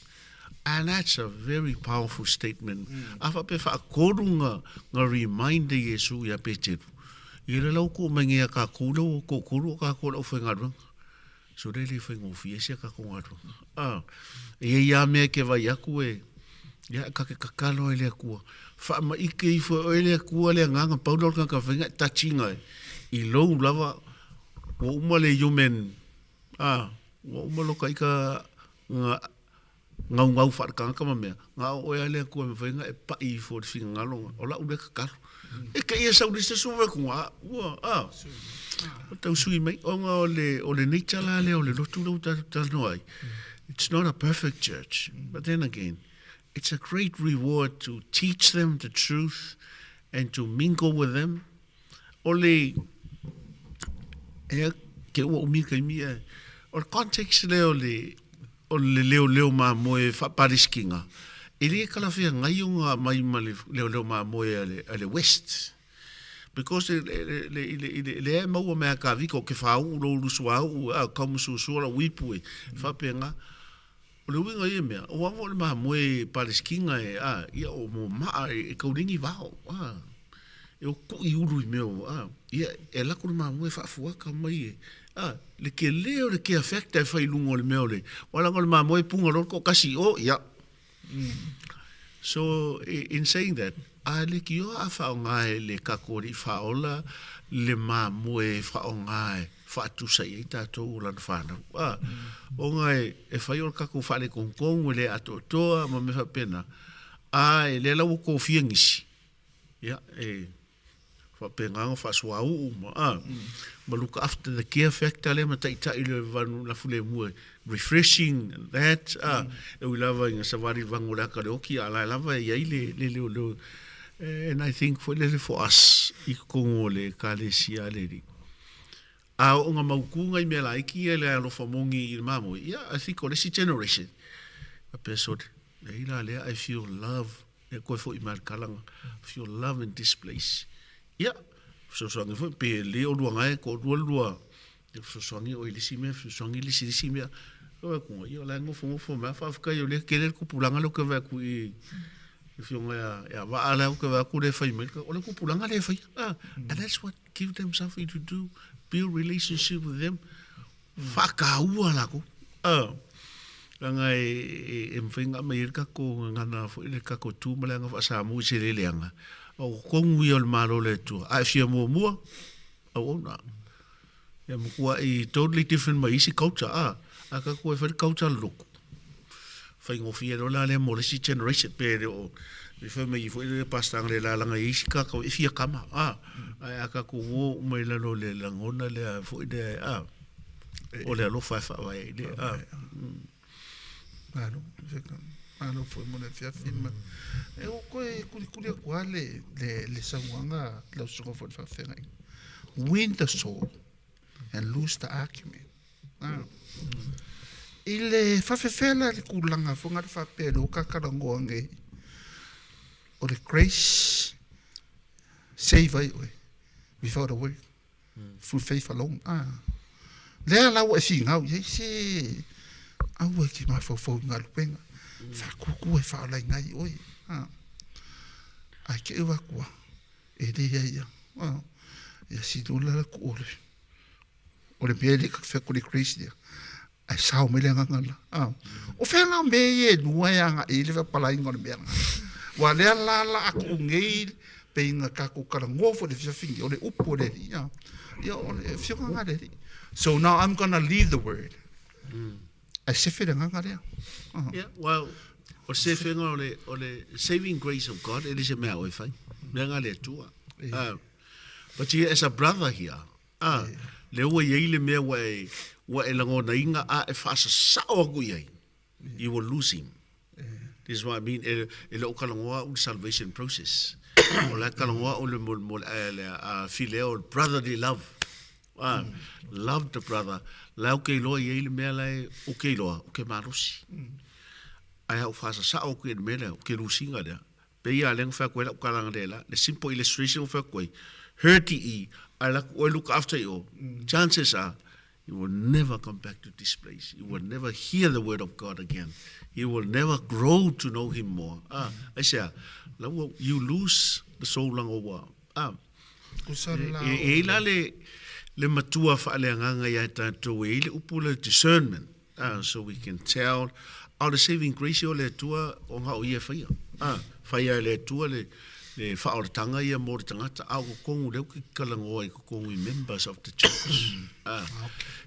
And that's a very powerful statement. A faapea faatolu nga, nga reminder Iesu ia Peteru. Ia le lau ko mai ngea ka kula o ko kulu o ka kula o whaingaruanga. So le le whaingofie se ka ko ngaruanga. Ah, e ia mea ke vai aku e, ia ka ke kakalo e le akua. Wha ma ike ifo e le akua le nganga paula o le kaka whainga tachinga e. I lou lava, ua uma le human, ah, ua uma loka ika nga gaugau faale-tagata ma mea, na o oe a le Atua e mafai ona e paʻi ifo i le finagalo o la'u lea tatalo. E te ia sau le se sue atu, a, ua, a, ua tau sui mai, ona o le, o le nature la lea o le lotu lea ua tatou talanoa ai. It's not a perfect church, but then again, it's a great reward to teach them the truth and to mingle with them. O le, ea, ke ua umi le taimi, ae, o le context lea o le, o le leoleo mamoe faa-Palesitina, e le talafeagai ona aumai ma le leoleo mamoe a le, a le West. Because le, le, le, le, le, lea e maua mai a Kavika o ke whāuu lou lusu āuu, a kaumasusua lau ipu e, faapena. O le uiga o ia mea, o au o le mamoe Palesitina e, a, ia o mo maa e, e kauleni vao, a, e o kuʻi ulu i mea o, a, ia, e alu atu le mamoe faafuaka mai e, a, le tele o le care factor e fai i luga o le mea o le, aua leaga o le mamoe e puga loa le toatasi i o, ia. So, in saying that, a leitioa a faaaoga e le tatou Alii Faaola le mamoe e faaaoga e faatusa i ai tatou o lana fanau. A, ona e, e fai o le tatou faaletonutonu e le atoatoa ma mea faapena, a e lea la ua tofia nisi, ia, e. Faapena ona faasuauu ma, a, ma look after the care factor lea ma taitai le vanu lafu lemu e refreshing and that, a, e ui lava ina savali le vagu o le aka o le oki, a o la e lava e i ai le, le leoleo. And I think foi lele for us i totonu o le Ekalesia a le Alii, a oo ina mautu nai mea laiti ia i le alofa moni i le mamoe, ia, I think o le isi generation, faapea sole, leai la lea I feel love Ia koe foi mai le kalaga of your love in this place. Ia, fesoasoani foi pe le o lua ngae ko lua lua ia fesoasoani o i le isi mea, fesoasoani i le isi isi mea. Ko ai kunga, ia o la e nofonofo mai, faafetai o lea tele le tupulaga lea ou te vaai atu i le afioga ia, ia Vaa lea ou te vaai atu lea e fai mai, o le tupulaga lea e faia. Ah, and that's what give them something to do, build relationship with them. Faataua lakou. A, leaga e, e mafai ona aumai ai le tatou gagana foi le tatou tu ma le aga faa-Samoa i se leleaga, o totonu ia o le Malo o le Atua. A e fia muamua, auauna. Ia matuai totally different mai isi culture, a, a tatou e fai le culture a le lotu, faigofie loa la lea mo le isi generation, pe le o, e fai mai foi le pastor analeila leaga e i ai isi tagata e fia kama, a, ae a tatou o uma i lalo o le lagona lea foi lea, a, o le alofa e faavae ai lea, a. Malo, malo foi mo le afiafi ma e o koe kulikuli atu lava le, le, le saunoaga lau susuga foi i le faafeagaiga. Win the soul and lose the argument. Ah. I le faafefea la le tulaga foi na le faapea lea ua ta talanoa nei, o le grace save ai oe without a work, through faith alone. Ah. Lea la ua e finau i ai se aua e te mafaufau i galuega, faakuku e faaolaina ai oe. Ah. Ae te i ua atua, e leai lava. Ah. Ia sili la ku ole. O le mea lea fai atu le grace lea, ae sao mai le agaga la. Ah. O fea la o mea ia e lua e agai i le faapalaiga o le mea lena? Ua lea la la a tuu nei pei na tatou talanoa foi i le afiafi nei, o le upu a le Alii, ah. Ia o le afioga lena a le Alii. So now I'm gonna leave the word. Ae sefe le agaga lea. Ah. Yeah, well, o le sefega o le, o le saving grace of God, e le se mea a oe fai. Mea nga le Atua. Ah, but here as a brother here, A, lea ua i ai le mea ua e, ua e lagonaina a e faasasao aku i ai, you will lose him. This is what I mean, e, e le o talanoa au i le salvation process. O la e talanoa au le, mo, mo, le, le a, phileo, brotherly love. A, love the brother. La ou te iloa i ai le mea la e, ou te iloa, ou te malosi. Ae a ou faasasao atu i le mea lea, ou te lose ina lea. Pei a lea na fai atu ai lau tala analeila, le simple illustration na fai atu ai, hurt i i, ae alu atu oe look after i o, chances are you will never come back to this place, you will never hear the word of God again, you will never grow to know him more. Ah, aisea, la ua, you lose the soul langa ua, ah, e, e, e la le, le matua faaleagaga ia tatou e i le upu le discernment. Ah, so we can tell. A o le saving grace o le Atua, o nga o ia e whaia. Ah, whaia e le Atua le, le whaoratanga ia mō le tangata, a o kokongu leo ki kalangoa i kokongu i members of the church. Ah,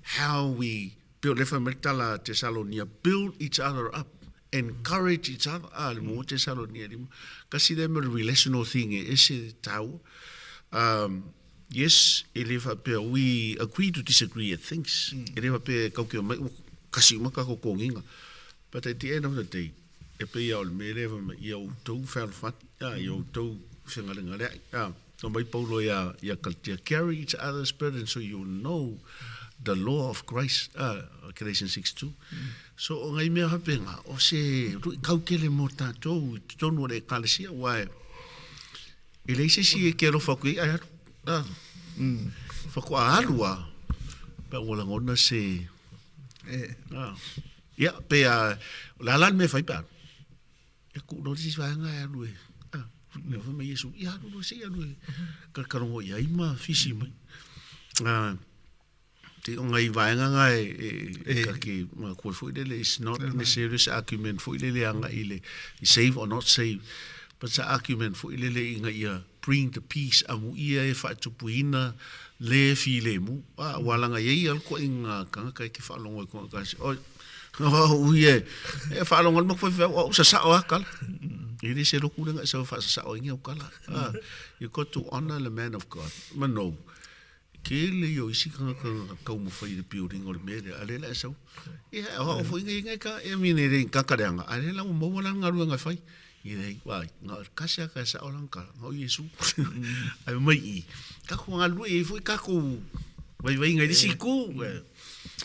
how we build, le whai mai tala Tesalonia, build each other up, encourage each other. Ah, le mō Tesalonia lima. Kasi le mea relational thing e ese tāua. Um, Yes, e le faapea we agree to disagree at things. E le faapea e kau ke mai, ua kasi uma ka kokogiga. But at the end of the day, e pei lava o le mea lea e fai mai, ia outou fealofani, a, ia outou fegalegaleai. A, fai mai Paulo ia, ia Kalatia, carry each other's burden so you will know the law of Christ, a, Galatians 6:2. So o ngai mea faapena, o se luitau tele mo tatou i totonu o le Ekalesia, aua e, E leai se isi e ke alofa atu i ai, ae alu. Ah. Faatoa alu a. Pe ua lagona se... E. Ah. Ia, pe a... O le a la le mea e fai pe alu. E kuu loa le isi vaega e alu e. Ah. Mea fai mai Iesu, ia alu loa se i alu e. Kalakalogo i ai ma fisi mai. Ah. Te o ngai vaega nga e, e, e kake ma koe foi lele, it's not necessarily se argument foi lele anga i le i save or not save, but it's a argument foi lele ina ia bring the peace a mu ia e whaatupuina le filemu. A, ua langa iei al koe i ngā kangaka e ke whaalongo i konga kasi, oi, O au ia e faalogo atu ma faifeau, o au sasao lava tala. E le se lotu lea na e sau e faasasao ai ni au tala. You got to honour the man of God. Manu, tele ia o isi tagata na taumafai i le building o le mea lea, a o lea la e sau. Ia, o au foi nei ka, I mean, e le ni tagata leaga, a o lea la ua maua la le galuega e fai. Ia leai, vaai, na o le tasi lava e sao lana tala, na o Iesu. Ae mai i, tatou galulue e i ai foi tatou vaivaiga i le isi itu.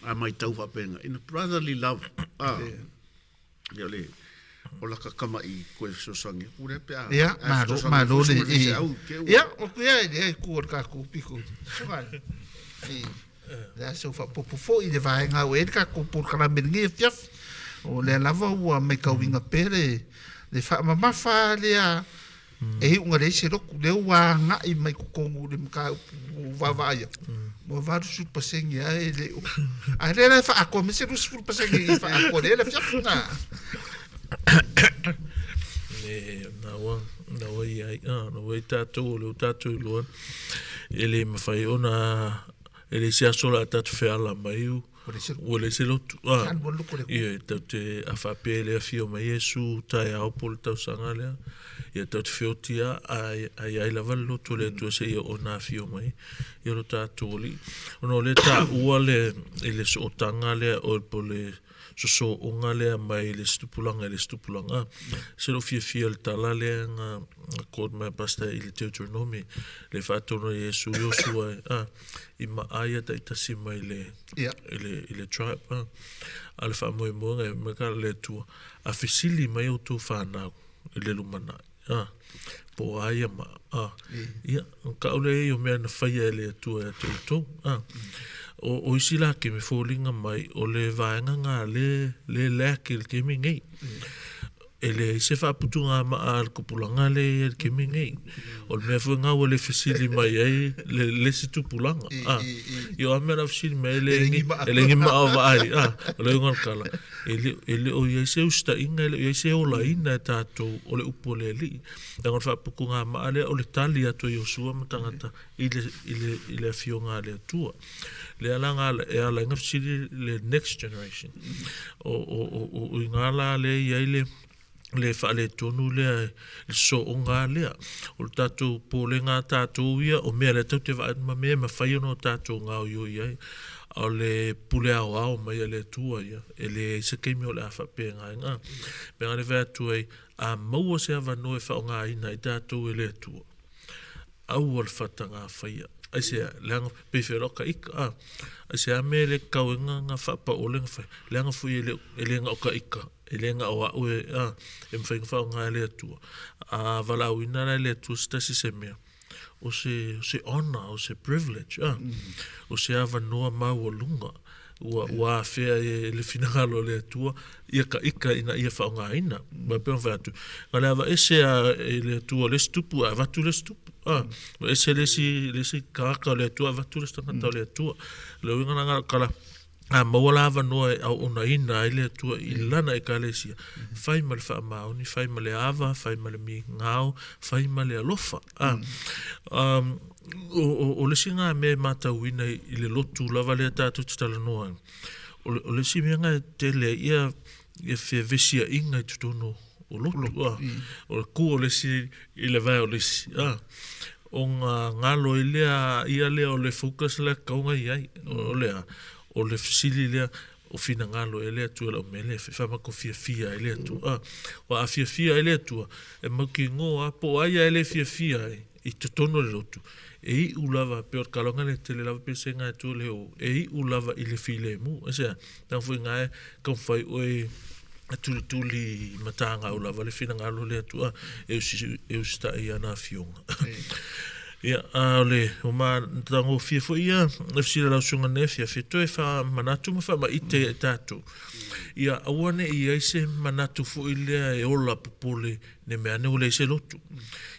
A matau faapena, in a brotherly love, a, ia o le, o lata tama'i toe fesoasoani atu lea pe a, Ia, a malo, fesoasoani malo foi le, le feau, te ua. Ia, o ku ia, ia, ku o le tatou piko. Soga, i, le a se faaopoopo foi i le vaega ua i ai le tatou polokalame i lenei afiafi. O lea lava ua matauina pea le, le faamamafa lea e iuga leai se lotu, lea ua agai mai totonu i le mataupu ua vaavaai atu, ua 80% lava e le o. A lea la e faaatoa mai se 20% i faaatoa lea le afiafi na. E, na ua, na ua i ai, ah, na ua i tātou, o lea ua tātou iloa, e le mawhai ona, e le isi aso la tātou wheala mai u, ua leai se lotu. Ah, ia, e tau te a whaapea le awhio mai Iesu taeao po le tausaga lea, ia tau te wheoti a, a, a iai lava le lotu o le Atua seia oo ina afio mai, ia lo tātou Alii. Ona o lea taua le, i le sootaga lea o, po le sosooga lea mai le isi tupulaga i le isi tupulaga. Se lou fiafia i le tala lea na quote mai a Pastor i le Deuteronomy, le faatonu a Iesu Iosua a, i maa ia taitasi mai le, i le, i le tribe. A, a le faamoemoega e mai ka le Atua, a fesili mai outou fanau i le lumanai. A, po o a ia maa. A, ia, kau lea i o mea na faia e le Atua ia te outou. A, o, o isi la kemi foliga mai, o le vaega ngā le, le lack i le kemi nei. E leai se faaputugamaa a le tupulaga lea i ai le taimi lenei. O le mea foi lena ua le fesili mai ai le, le isi tupulaga. A, i o a mea la fesili mai ai, e leai ni, e leai ni maa o vaai. A, o le uiga o le tala, e le, e le o i ai se usitaina, e le o i ai se olaina e tatou o le upu a le Alii. Leaga o le faaputugamaa lea o le tali atu a Iosua ma tagata i le, i le, i le afioga a le Atua. Lea la na e ala ai na fesili le next generation. O, o, o, o, o i ngā la lea i ai le, le faaletonu lea i le sooga lea. O le tatou popolega a tatou ia, o mea lea tatou te vaai ma mea e mafai ona o tatou gaoioi ai. A o le pule aoao mai a le Atua ia, e leai se taimi o le a faapena ai. Na, mea na le fai atu ai, a maua se avanoa e faaaogaina ai tatou e le Atua, aua le fataga faia. Aisea, leaga, pei feiloai ka ika, a. Aisea mea e le tatau ai na, na faapaole na fai, leaga foi e le, e le na o ka ika, e le na o au e, a, e mafai ona faaaoga e le Atua. A valaauina la e le Atua se tasi se mea, o se, o se honour, o se privilege, a, o se avanoa maualuga ua, ua afea e le finagalo o le Atua ia ka ika ina ia faaaogaina. Aua e pei ona fai atu, na le aveese a e le Atua le isi tupu ae avatu le isi tupu. A, ua ese le isi, le isi tagata o le Atua avatu le isi tagata o le Atua. O le uiga lena o le tala, a maua la avanoa e auaunaina ai le Atua i lana Ekalesia, fai ma le faamaoni, fai ma le ava, fai ma le migao, fai ma le alofa. A, um, o, o, o le isi lena mea e matauina i le lotu lava lea tatou te talanoa ai, o le, o le isi mea lena e tele ai ia, ia fevesiaiga i totonu o lotu, a, o le ku o le isi i le vae o le isi, a, ona galo ai lea ia lea o le focus lea e tatau ona i ai, o le a, o le fesili lea, o finagalo e le Atua i lau mea lea e fai, fiafia ai le Atua. Aua a fiafia ai le Atua, e mautinoa po o ai lava e le fiafia ai i totonu o le lotu, e iu lava, pei o le kaloga lea e tele lava pesega e atu le o, e iu lava i le filemu. Aisea? Leaga foi na e taumafai oe e tulituli matagau lava le finagalo o le Atua e usitai i ana afioga. Ia, a o le ua matagofie foi ia le fesili a lau Susuga nei afiafi e toe faamanatu ma faamaite ia i tatou. Ia aua ne i i ai se manatu foi lea e ola popole ne mea ane ua leai se lotu.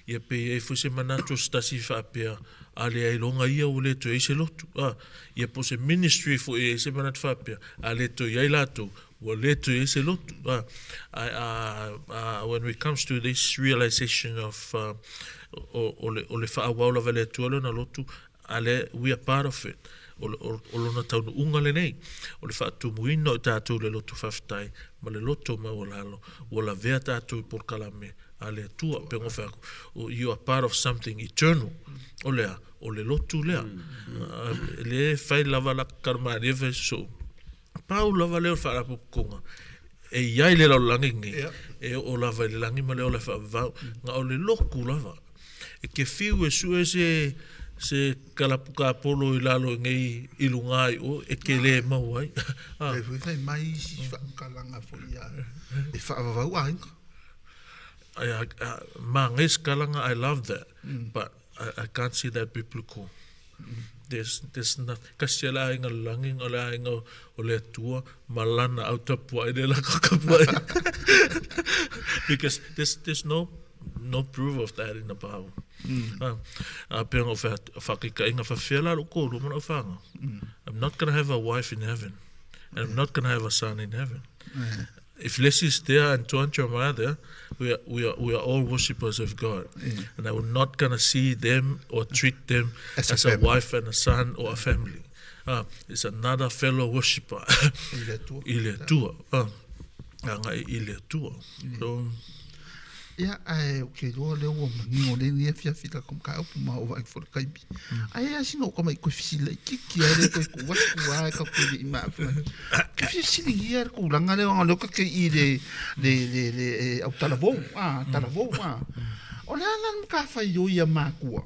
Ia pe i ai foi se manatu o se tasi faapea, a leai iloga ia ua le toe i ai se lotu. A, ia po o se ministry foi e i ai se manatu faapea, a le toe i ai latou, ua le toe i ai se lotu. A, ae a, a, when we comes to this realization of, o, o le, o le faaauau lava e le Atua lona lotu, a lea, we are part of it. O, o, o lona taunuuga lenei, o le faatumuina o i tatou i le loto faafetai ma le loto maualalo, ua lavea tatou i polokalame a le Atua. Pei ona fai atu, you are part of something eternal. O le a? O le lotu lea. E le fai lava la kalamalie fai sou. Pau lava lea o le faalapotopotoga e i ai le lalolagi lenei, e oo lava i le lagi ma le ola e faavavau, na o le lotu lava. E te fiu e sue se, se kalapukapolo i lalo i nei i luga i o, e te le maua ai. Ah. E foi fai mai isi faamatalaga foi ia e faavavau aiga. Manaia se tala I love that, but I, I can't see that biblical. There's, there's nothing. Kasi le aiga lagi, o le aiga o le Atua, ma lana au tapuai le lako tapuai. Because there's, there's no, no proof of that in the Bible. Mm. A pea o whakikainga whawhia la loko ulu mana whanga. I'm not gonna have a wife in heaven. And I'm not gonna have a son in heaven. Mm. If Leslie's there and Tuan Jeremiah there, we are, we are, we are all worshippers of God. Yeah. And I'm not going to see them or treat them as, as a, a wife and a son or a family. Uh, it's another fellow worshipper. I le Atua. Agai i le Atua. So, Ia, ae ou te iloa lea ua manino lea afiafi la tatou mataupu ma oo vaai foi le taimi. Ae a sina ou tamaiti toe fesili laitiiti lava lea toe tuu atu lava e tatou te le i maafia. Ke fesiligia le tulaga lea ona o lea ou te i le le le le autalavou, a, talavou, a. O le a la le matafaioi a matua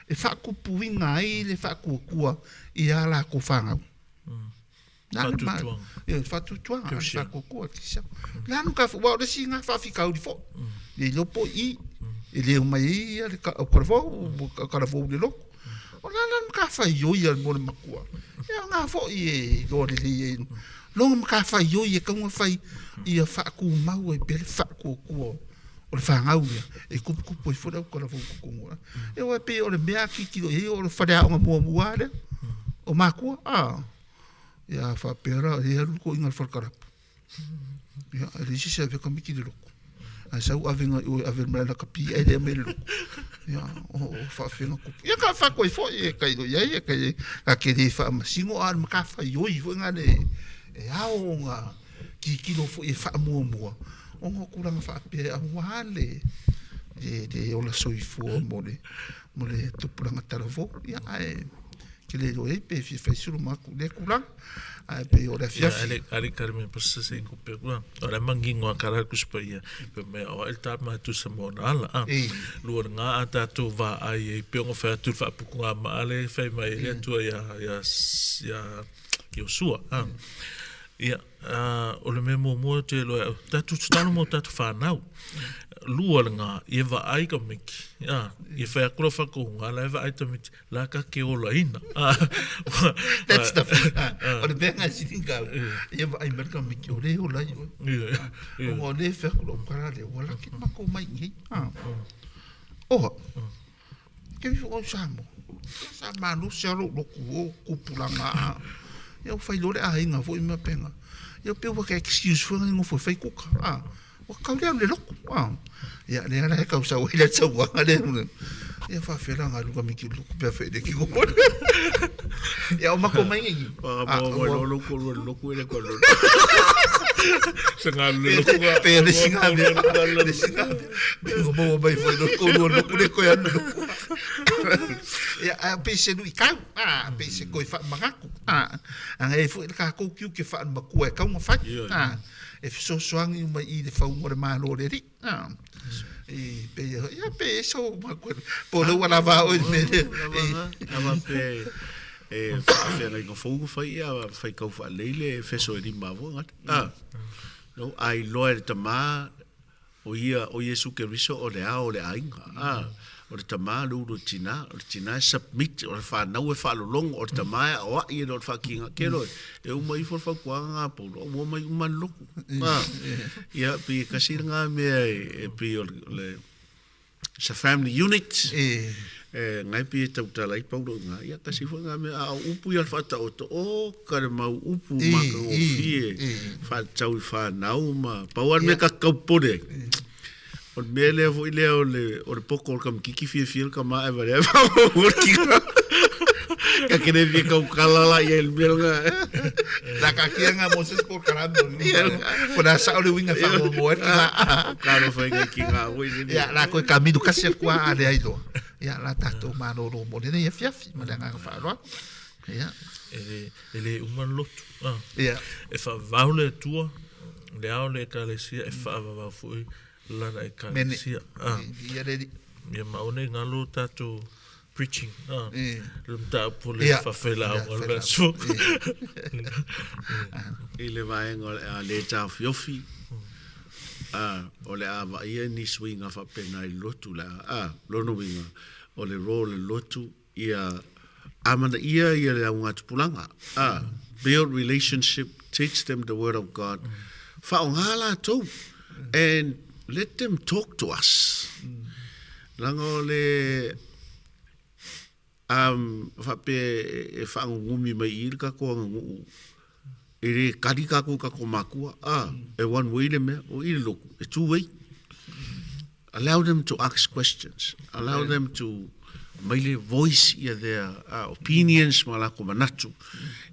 e faakupuina ai le faatuatua i a latou fanau? Faatuatuaga. Ia, faatuatuaga, faatuatua, kerisiano. Le a le matafaioi, aua o le isi lena faafitauli foi. E iloa po o i, e le omai ai ia le autalavou, talavou i le lotu. O le a la le matafaioi a le mo le matua? Ia o lena foi e iloa lelei ai lona matafaioi e tatau ona fai ia faatumau ai pea le faatuatua o le fanau lea e tuputupu ai foi le autalavou i totonu o Ia aua e pei o le mea a tilotilo i ai o le faleaoga muamua lava lea o matua a. Ia a faapea la, e alu le toeaina i le fale kalapu. Ia, e leai se isi e avea tamaiti i le lotu. Ae sau avega i o e ave mai le lakapi ae le aumai i le lotu. Ia, o faafefea ona tupu. Ia ka fatu ai foi e tailo i ai, e tai ta te le faamasino, a o le matafaioi foi lena le e ao ona tilotilo foi e faamuamua ona o tulaga faapea aua le le ola soifua mo le mo le tupulaga talavou. Ia, ae ke le iloa i ai pe fia fai se luma atu i lea tulaga. Ae pei o le afiafi. Yeah, ale kare me pasa se ko pe kua. O le mangingo a kara ku spa ia. Pe me o el ta ma tu sa mo na ala. A. Lua nga a tātou va ai e pe ngo fa tu fa puku nga ma ale fai mai le tua ia ia ia Iosua. A. Ia, o le mea muamua te loa au, tātou tatalo mo tātou whānau. Lua le ngā, i e vaai ka miki. A, i e whai akura whakohunga, la e vaai ta miki, la ka ke ola ina. That's the thing. O le mea ngā sini kau, i e vaai mai ka miki, o le ola i oe. O le whai akura o kara le, wala ki mako mai ngi. Oha, Ke ifo au Samoa. Sa malosi lava lou lotu o tupulaga a. Ia ua fai loa le aiga foi ma pena. Ia pei ua ka excuse foi lena nofo e fai kuka a. Ua tatau le alu i le lotu a. Ia lea la e tau sau ai le sauaga lea. Ia faafefea la ona alu tamaiti i le lotu pe a fai e le kino. Ia o matou mai nei. Whakamoa mai loa lou koru o le lotu e le koe lotu. Se ngalu le lotu a. Pe le singa mea. Le singa mea. Ua maua mai foi lo tolu o loku le koe anu loku. Ia, a pei se luitau, a pei se koe faamanatu, a anga e foi le tatou tiute faamatua e tatau ona fai, a e fesoasoani uma i le fauga o le Malo o le Alii, a e pei ia pe e so ma koe po o lea ua lava a oe i le mea lea. Lava pe e faafeagaiga fou na fai ia faitau faalelei le Efeso e lima foi gata. A no a iloa e le tama O ia, o Iesu Keriso o le ao o le aiga, a, o le tama le ulu o le tina, o le tina e submit, o le fanau e faalologo, o le tama e aoai e le o le faakiga kelo e, e uma ifo le fautuaga ga Paulo, ua omai uma le lotu. A, ia, pei e kasi lena mea e, e pei o le, o le, it's a family unit. E. E, ngai pei e tautala ai Paulo i ngā, ia, kasi foi ngā mea, a o upu ia le faataoto, o ka le mau upu e, makagofie, e, e. whātau i whānau ma, pau a le mea ka kaupore ai. O le mea lea foi lea o le, o le poko o le kamikiki fiafia le kama e warea e whakamō ki ngā. Ka kene fia kaukala la ia i le mea lena. La ka kia nga Moses po kalame o Ko na sa ole winga fa mo mo e. Ka no fai ngai ki ngā hui ni. Ia la koe ka miru kasi aku a ale ai loa. Ia la tatou malōlō mo lenei afiafi ma le agaga faaaloalo. Ia. E le, e le uma le lotu. Ah. Ia. E faavavau le Atua, le ao le Ekalesia, e faavavau foi lana Ekalesia. Ah. Ia le alii. Ia ma aua nei galo tatou preaching. Ah. E. Le mataupu o le faafeilaauga o le aso. I le vaega o le a le taofiofi, a, o le a vaaia ni suiga faapena i le lotu le a, a, lona uiga, o le role o le lotu ia amanaia ia le augatupulaga, a, build relationship, teach them the word of God, faaaoga latou, and let them talk to us. Leaga o le um, faapea e faagugumi mai i i le tatou aganuu, e le kali tatou i tatou makua, a, e one way le mea, o i le lotu, e two way. Allow them to ask questions, allow them to aumai le voice ia their opinions ma latou manatu,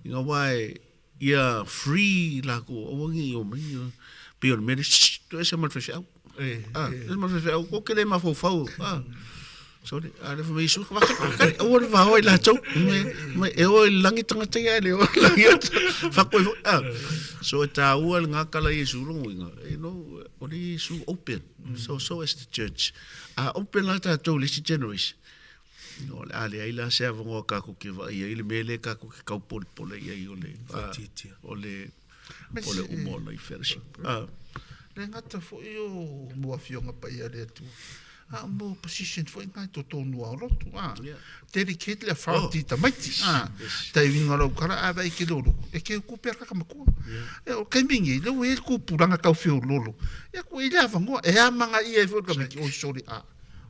ina wā e ia free lakou aua ne i omai ia pei o le mea lea shh toese ma le faifeau ah toese ma le faifeau ko ke le mafaufau ah sorry a le fai mai Iesu kali aua le vaoa i latou mai e o i le lagi tagata ia e le o i le lagi fakoe foi ah so e taua le gakala Iesu lona uiga you know o le Iesu open so so is the church a open la tatou i le isi generation O le a leai la se avanoa kakou ke vaai ai le mea lea kakou ke kaupolepole i ai o le Whaatitia. o le o le uma o nai fellowship. Ah. Le gata foi o mo afioga paia a le Atua, a o mo position foi nga i totonu o lotu, a. Yeah. Dedicate le authority oh. tamaiti, a. Yes. Tai winga lau kala a vai ke lolo, e ke kupe a kaka makua. Yeah. E o kaimi ngi, le ue kupuranga kau whio lolo. E ku i le avangoa, e a manga ia e foi ka miki, oi sorry, a.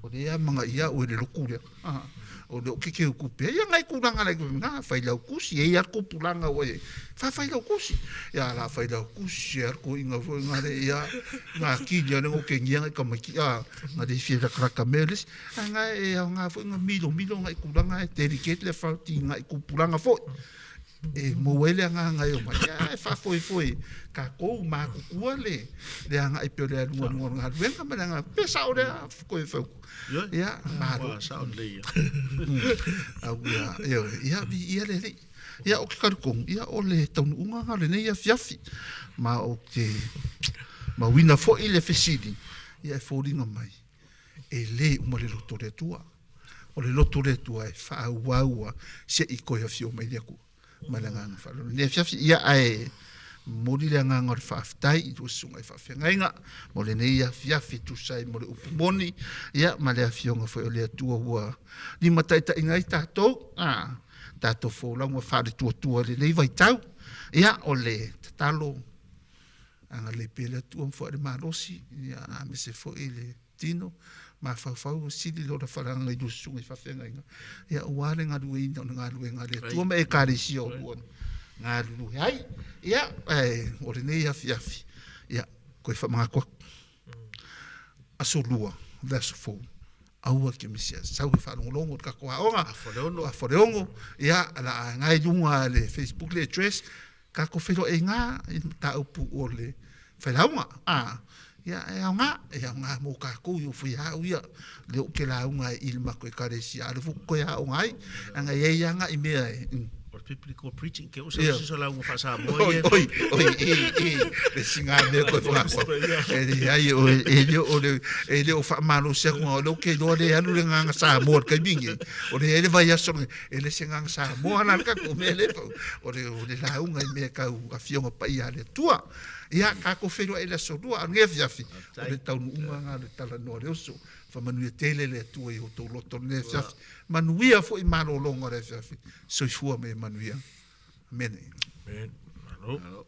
O lea manga ia oe le loku lea. Ah, o le o ke ke uku pea. Ia ngai kulanga lai nga whai lau kusi. E ia ko pulanga o e. Wha whai lau kusi. Ia la whai lau kusi. Ia ko inga fo nga le ia. Nga ki ia le ngoke ngia ngai kamaki. Ah, nga le fia rakaraka mea les. Ah, nga e au nga fo nga milo milo ngai kulanga e dedicate le whauti ngai kupulanga fo. E maua ai le agaga e omai, a e faafoefoe tatou makukua le le agai pea o le aluga o le galuega ma le agaga pe sao lea koe fauku. Ia, malo. Ua sao lelei ia. Au ia, ioe, ia viia le Alii. Ia o ke kalikonu, ia o le taunuuga lena o lenei afiafi. Ma o ke mauina foi le fesili, ia e foliga mai, e lē uma le loto o le Atua. O le loto o le Atua e faaauaua seʻi toe afio mai le Atua ma le agaga faaaloalo. Lenei afiafi, ia ae momoli le agaga o le faafetai i lua susuga i faafeagaiga mo lenei afiafi e tusa ai mo le upu moni, ia ma le afioga foi o le Atua ua limataitaiina ai tatou, a tatou folauga faaletuatua i lenei vaitau. Ia o le tatalo agalelei pea le Atua ma foai le malosi, ia aemaise foi le tino, mafaufau sili lona falaga i lua susuga i faafeagaiga, ia aua le galueina o le galuega a le Atua ma Ekalesia o lua galulue ai. Ia, ae o lenei afiafi, ia, koe faamanatu atu. Aso lua, le aso fou, aua ke misia sau e faalogologo i le tatou aoga, Afa le 6, ia, la a ngai luga le Facebook le address, Tatou feiloaiga i le mataupu o le failauga, a, ia, e aoga, e aoga mo tatou i ofo ia au ia, lea ou te lauga ai i le matou Ekalesia, a o lea foi ou te toe aoga ai, leaga e i ai lava nai mea e, O le biblical preaching, ke o se yeah. se lauga faa-Samoa ia. Oi, oi, oi, e, le singa mea koe whakakoa. E le ai, o, e le o le, e le o whaamalosi aku ngā, o le o ke loa le alu le nganga Samoa le kaimingi. O le ele vai aso, e le se nganga Samoa la le kako mea le pau. O le, o le lauga i mea kau afioga paia a le Atua. Ia, kākou feiloai i le aso lua, a o lenei afiafi, o le taunuuga lena o le talanoa o le oso. Faamanuia tele le Atua i o outou loto i lenei afiafi. Manuia foi malologa o le afiafi. Soifua ma ia manuia. Amene. Amen. Malo. Malo.